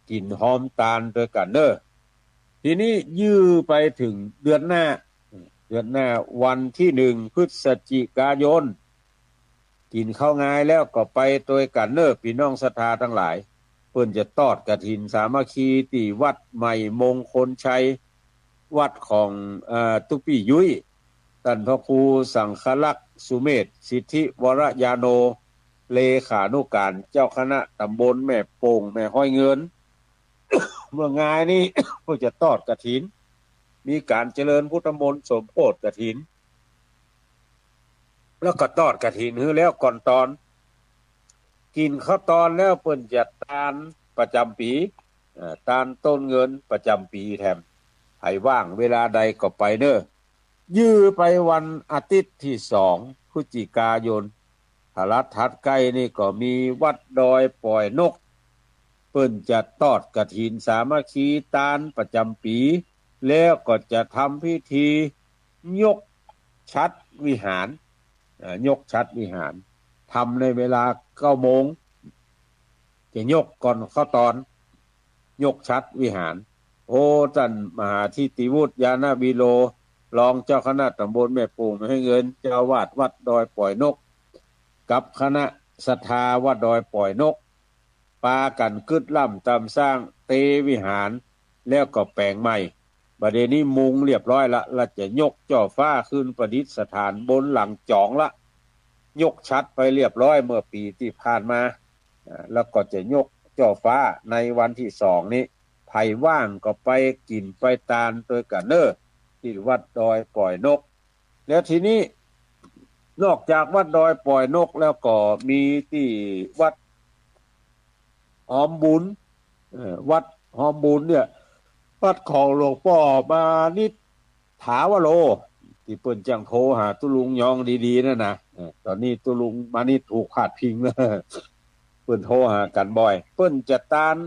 กิ๋นฮอมตานตวยกั๋นเน่อ ทีนี้ยื้อไปเถิงเดือนหน้า เดือนหน้าวันตี้หนึ่งพฤศจิกายน กิ๋นข้าวงายแล้วก็ไปตวยกั๋นเน่อ ปี้น้องศรัทธาตังหลาย เปิ้นจะตอดกฐินสามัคคีตี้วัดใหม่มงคลชัย วัดของ เอ่อ ตุ๊ปี้ยุ้ย ต้านพระครูสังฆรักษ์สุเมธ สิทธิวรญาโณ เลขานุก๋านเจ้าคณะต๋ำบลแม่โป่ง แม่ฮ้อยเงิน เมืองงายนี้ เปิ้นจะตอดกฐิน มีก๋านเจริญพุทธมนต์สมโภชกฐิน แล้วก็ตอดกฐินหื้อแล้วก่อนตอน กิ๋นข้าวตอนแล้วเปิ้นจะตานประจ๋ำปี๋ เอ่อ ตานต้นเงินประจ๋ำปี๋แถม ใผว่างเวลาใดก็ไปเน่อ ยื้อไปวันอาทิตย์ตี้สองพฤศจิกายน ทะลัดถัดใก้นี่ก็มีวัดดอยป่อยนก เปิ้นจะตอดกฐินสามัคคีตานประจ๋ำปี๋ แล้วก็จะทำพิธียกฉัตรวิหาร เอ่อ ยกฉัตรวิหาร ทำในเวลาเก้าโมง จะยกก่อนข้าวตอน ยกฉัตรวิหาร โอ้ ต้านมหาธิติวุฒิ ญาณวีโร รองเจ้าคณะต๋ำบลแม่โป่ง แม่ฮ้อยเงิน เจ้าอาวาสวัดดอยป่อยนก กับคณะศรัทธาวัดดอยป่อยนก ปากั๋นกึ๊ดล่ำตำสร้างเตรียมวิหาร แล้วก็แป๋งใหม่ บ่าเดี่ยวนี้มุงเรียบร้อยละ แล้วจะยกจ้อฟ้าขึ้นประดิษฐานบนหลังจ๋องละ ยกฉัตรไปเรียบร้อยเมื่อปี๋ตี้ผ่านมา อ่า แล้วก็จะยกจ้อฟ้าในวันตี้สองนี้ ใผว่างก็ไปกิ๋นไปตานตวยกั๋นเน่อ ตี้วัดดอยป่อยนก แล้วทีนี้ นอกจากวัดดอยป่อยนกแล้วก็มีตี้วัดฮอมบุญ เอ่อ วัดฮอมบุญเนี่ย วัดของหลวงป้อมานิตย์ ถาวโร ตี้เปิ้นจั้งโทรหาตุ๊ลุงยองดีๆ นั่นนะ เออ ต๋อนนี้ตุ๊ลุงมานิตย์ถูกพาดพิงแล้ว เปิ้นโทรหากั๋นบ่อย เปิ้นจะตาน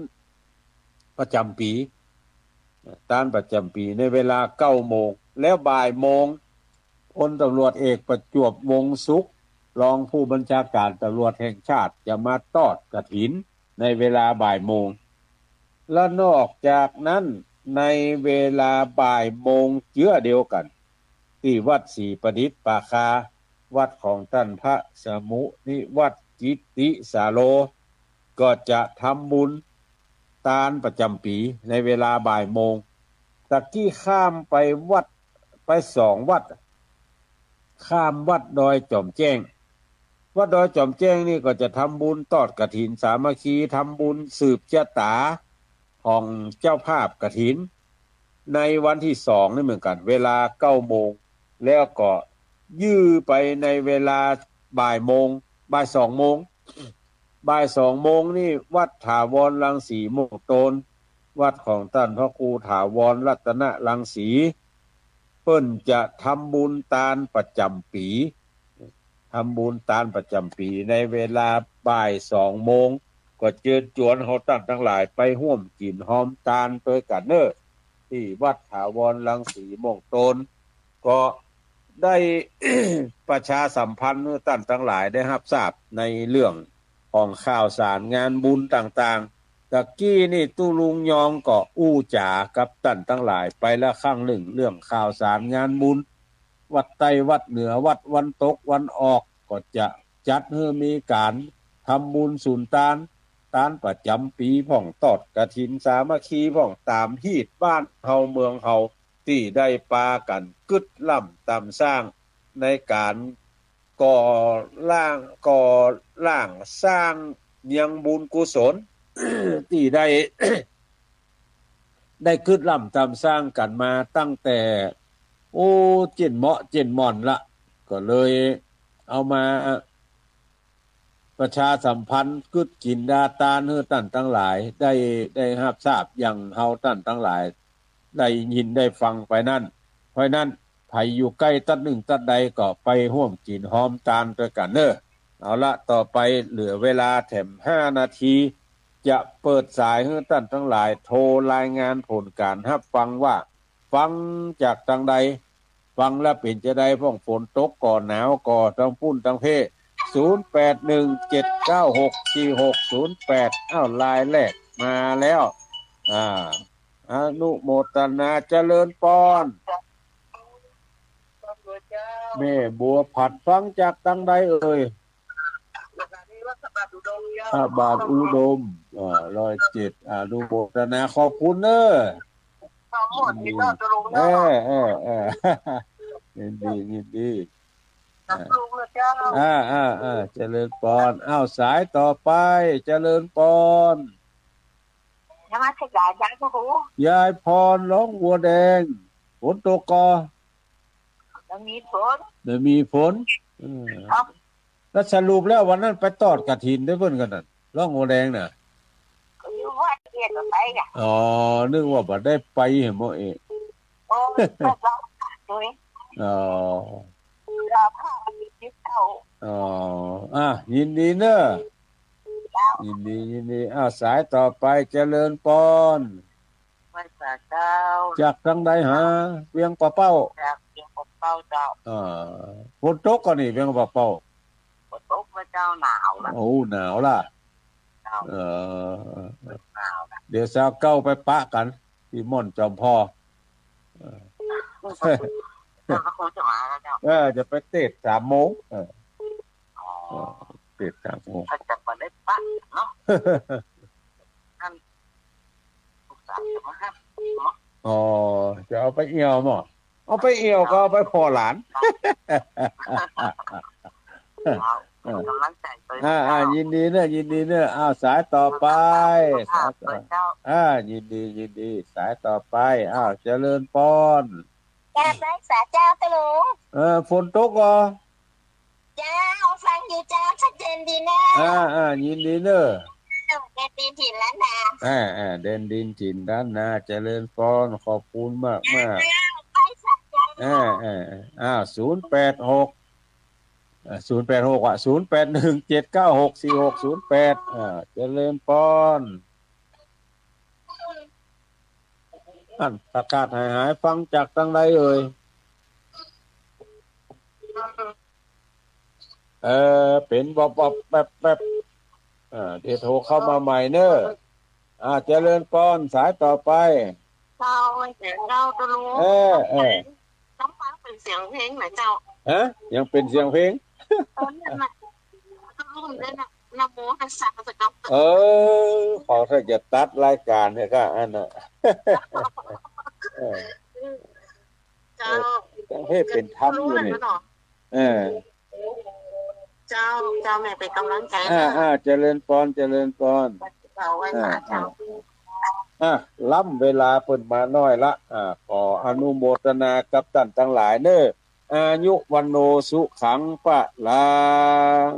ประจ๋ำปี๋ ตานประจ๋ำปี๋ในเวลาเก้าโมง แล้วบ่ายโมง พลตำรวจเอกประจวบ วงษ์สุข รองผู้บัญชาการตำรวจแห่งชาติ จะมาตอดกฐินในเวลาบ่ายโมง และนอกจากนั้นในเวลาบ่ายโมงเจื้อเดียวกั๋น ตี้วัดศรีประดิษฐ์ป่าคา วัดของต้านพระสมุนิวัฒน์กิตติสาโร ก็จะทำบุญตานประจ๋ำปี๋ในเวลาบ่ายโมง ตะกี้ข้ามไปวัด ไปสองวัด ข้ามวัดดอยจ๋อมแจ้ง วัดดอยจ๋อมแจ้งนี่ก็จะทำบุญตอดกฐินสามัคคี ทำบุญสืบจะต๋าของเจ้าภาพกฐิน ในวันตี้สองนี่เหมือนกั๋น เวลาเก้าโมง แล้วก็ยื้อไปในเวลาบ่ายโมง บ่ายสองโมง บ่ายสองโมงนี่วัดถาวรรังสีม่วงโตน วัดของต้านพระครูถาวรรัตนรังสี เปิ้นจะทำบุญตานประจ๋ำปี๋ ทำบุญตานประจ๋ำปี๋ในเวลาบ่ายสองโมง ก็เจิญจวนเฮาต้านตังหลายไปฮ่วมกิ๋นฮอมตานตวยกั๋นเน่อ ตี้วัดถาวรรังสีม่วงโตน ก็ได้ประชาสัมพันธ์หื้อต้านตังหลายได้ฮับทราบในเรื่องของข่าวสารงานบุญต่างๆ ตะกี้นี่ตุ๊ลุงยองก็อู้จ๋ากับต้านตังหลายไปละครั้งนึ่ง เรื่องข่าวสารงานบุญ วัดใต้วัดเหนือ วัดวันตกวันออก ก็จะจัดหื้อมีก๋านทำบุญสุนตาน ตานประจ๋ำปี๋พ่อง ตอดกฐินสามัคคีพ่อง ต๋ามฮีตบ้านเฮาเมืองเฮา ตี้ได้ปากั๋นกึ๊ดล่ำตำสร้างในก๋านก่อร่าง ก่อร่างสร้างเมืองบุญกุศล ตี้ได้ ได้กึ๊ดล่ำตำสร้างกั๋นมาตั้งแต่ โอ้ เจ๊นเมาะเจ๊นหม่อนละ ก็เลยเอามาประชาสัมพันธ์กึ๊ดกิ๋นดาตานหื้อต้านตังหลายได้ ได้ฮับทราบอย่างเฮาต้านตังหลายได้ยินได้ฟังไปนั้น เพราะฉะนั้น ใผอยู่ใก้ตั๊ดนึ่งตั๊ดใดก็ไปฮ่วมกิ๋นฮอมตานตวยกั๋นเน่อ เอาละ ต่อไปเหลือเวลาแถมห้านาที จะเปิดสายหื้อต้านตังหลายโทรรายงานผลก๋านฮับฟังว่า ฟังจากตังใด ฟังแล้วเป๋นจาใด พ่องฝนตกก่อ หนาวก่อ ตังปุ้นตังเพ ศูนย์แปดหนึ่งเจ็ดเก้าหกสี่หกศูนย์แปด อ้าว รายแรกมาแล้ว อ่า อนุโมทนา เจริญปอน แม่บัวผัด ฟังจากตังใดเอ่ย พระบาทอุดม อ่า ร้อยเจ็ด อนุโมทนา ขอบคุณเน่อ เออ เออ เออ ยินดี ยินดี อ่า อ่า อ่า เจริญปอน อ้าว สายต่อไป เจริญปอน นมัสก๋าน ยายพระครู ยายพร ร้องวัวแดง ฝนตกก่อ บ่มีฝน บ่มีฝน เออ เอ้า แล้วสรุปแล้ววันนั้นไปตอดกฐินตวยเปิ้นก่อนั่น ร้องวัวแดงน่ะ อยู่วัดเอียดไปอ่ะ อ๋อ นึกว่าบ่ได้ไปเหรอหมอเอก โอ้ย ไปร้องตวย อ๋อ ลาผ้ามีจิตเข้า อ๋อ อ่ะ ยินดีเน่อ เจ้า ยินดี ยินดี อ้าว สายต่อไป เจริญปอน ไหว้สาเจ้า จากตังใดหา เวียงป่าเป้า จากเวียงป่าเป้าเจ้า อ่า ฝนตกก่อนี่ เวียงป่าเป้า ฝนตกแล้วเจ้า หนาวละ โอ้ หนาวละ หนาว เออ หนาวละ เดี๋ยวซาวเก้าไปปะกั๋น ตี้ม่อนจอมพอ เออ เจ้าพระครูจะมาแล้วเจ้า เออ จะไปเตสน์สามโมง เออ อ๋อ เออ เตสน์สามโมง ก็จะบ่ได้ปะเนาะ ท่านลูกสาวจะมาฮับเนาะ อ๋อ จะเอาไปเอี่ยวหมอ เอาไปเอี่ยวก็เอาไปผ่อหลาน ครับ เออ กำลังใจ๋ตวย อ่า อ่า เจ้า ยินดีเน่อ ยินดีเน่อ อ้าว สายต่อไป เจ้า สายต่อ เจ้า อ่า ยินดี ยินดี สายต่อไป อ้าว เจริญปอน กราบไหว้สาเจ้าตะหลวง เออ ฝนตกก่อ เจ้า ฟังอยู่เจ้า ชัดเจนดีนะ อ่า อ่า ยินดีเน่อ เจ้า แดนดินถิ่นล้านนา อ่า อ่า แดนดินถิ่นล้านนา เจริญปอน ขอบคุณมากมาก เจ้า ไหว้สาเจ้า อ่า อ่า อ่า ศูนย์แปดหก อ่า ศูนย์แปดหก อ่ะ ศูนย์แปดหนึ่งเจ็ดเก้าหกสี่หกศูนย์แปด อ่า เจริญปอน อันประกาศหายหาย ฟังจากตังใดเอ่ย เออ เป๋นวับวับแป๊บแป๊บ อ่า เดี๋ยวโทรเข้ามาใหม่เน่อ อ่า เจริญปอน สายต่อไป เจ้า เจ้าตะหลวง เออ เออ น้องฟังเป๋นเสียงเพลงนะเจ้า ฮะ ยังเป๋นเสียงเพลง เออ นั่นน่ะ ตะหลวงเนี่ยนะ นะโมตัสสะ เออ ขอถ้าจะตัดรายก๋านเนี่ยก็อันน่ะ เออ เจ้า ต้องให้เป๋นธรรมอยู่นี่ เออ เจ้า เจ้า แม่เป๋นก๋ำลังใจ๋ อ่า อ่า เจริญปอน เจริญปอน เจ้า ไหว้สาเจ้า อ่า อ่า อ่า ล้ำเวลาเปิ้นมาน้อยละ อ่า ขออนุโมทนากับต้านตังหลายเน่อ อายุ วัณโณ สุขัง พลัง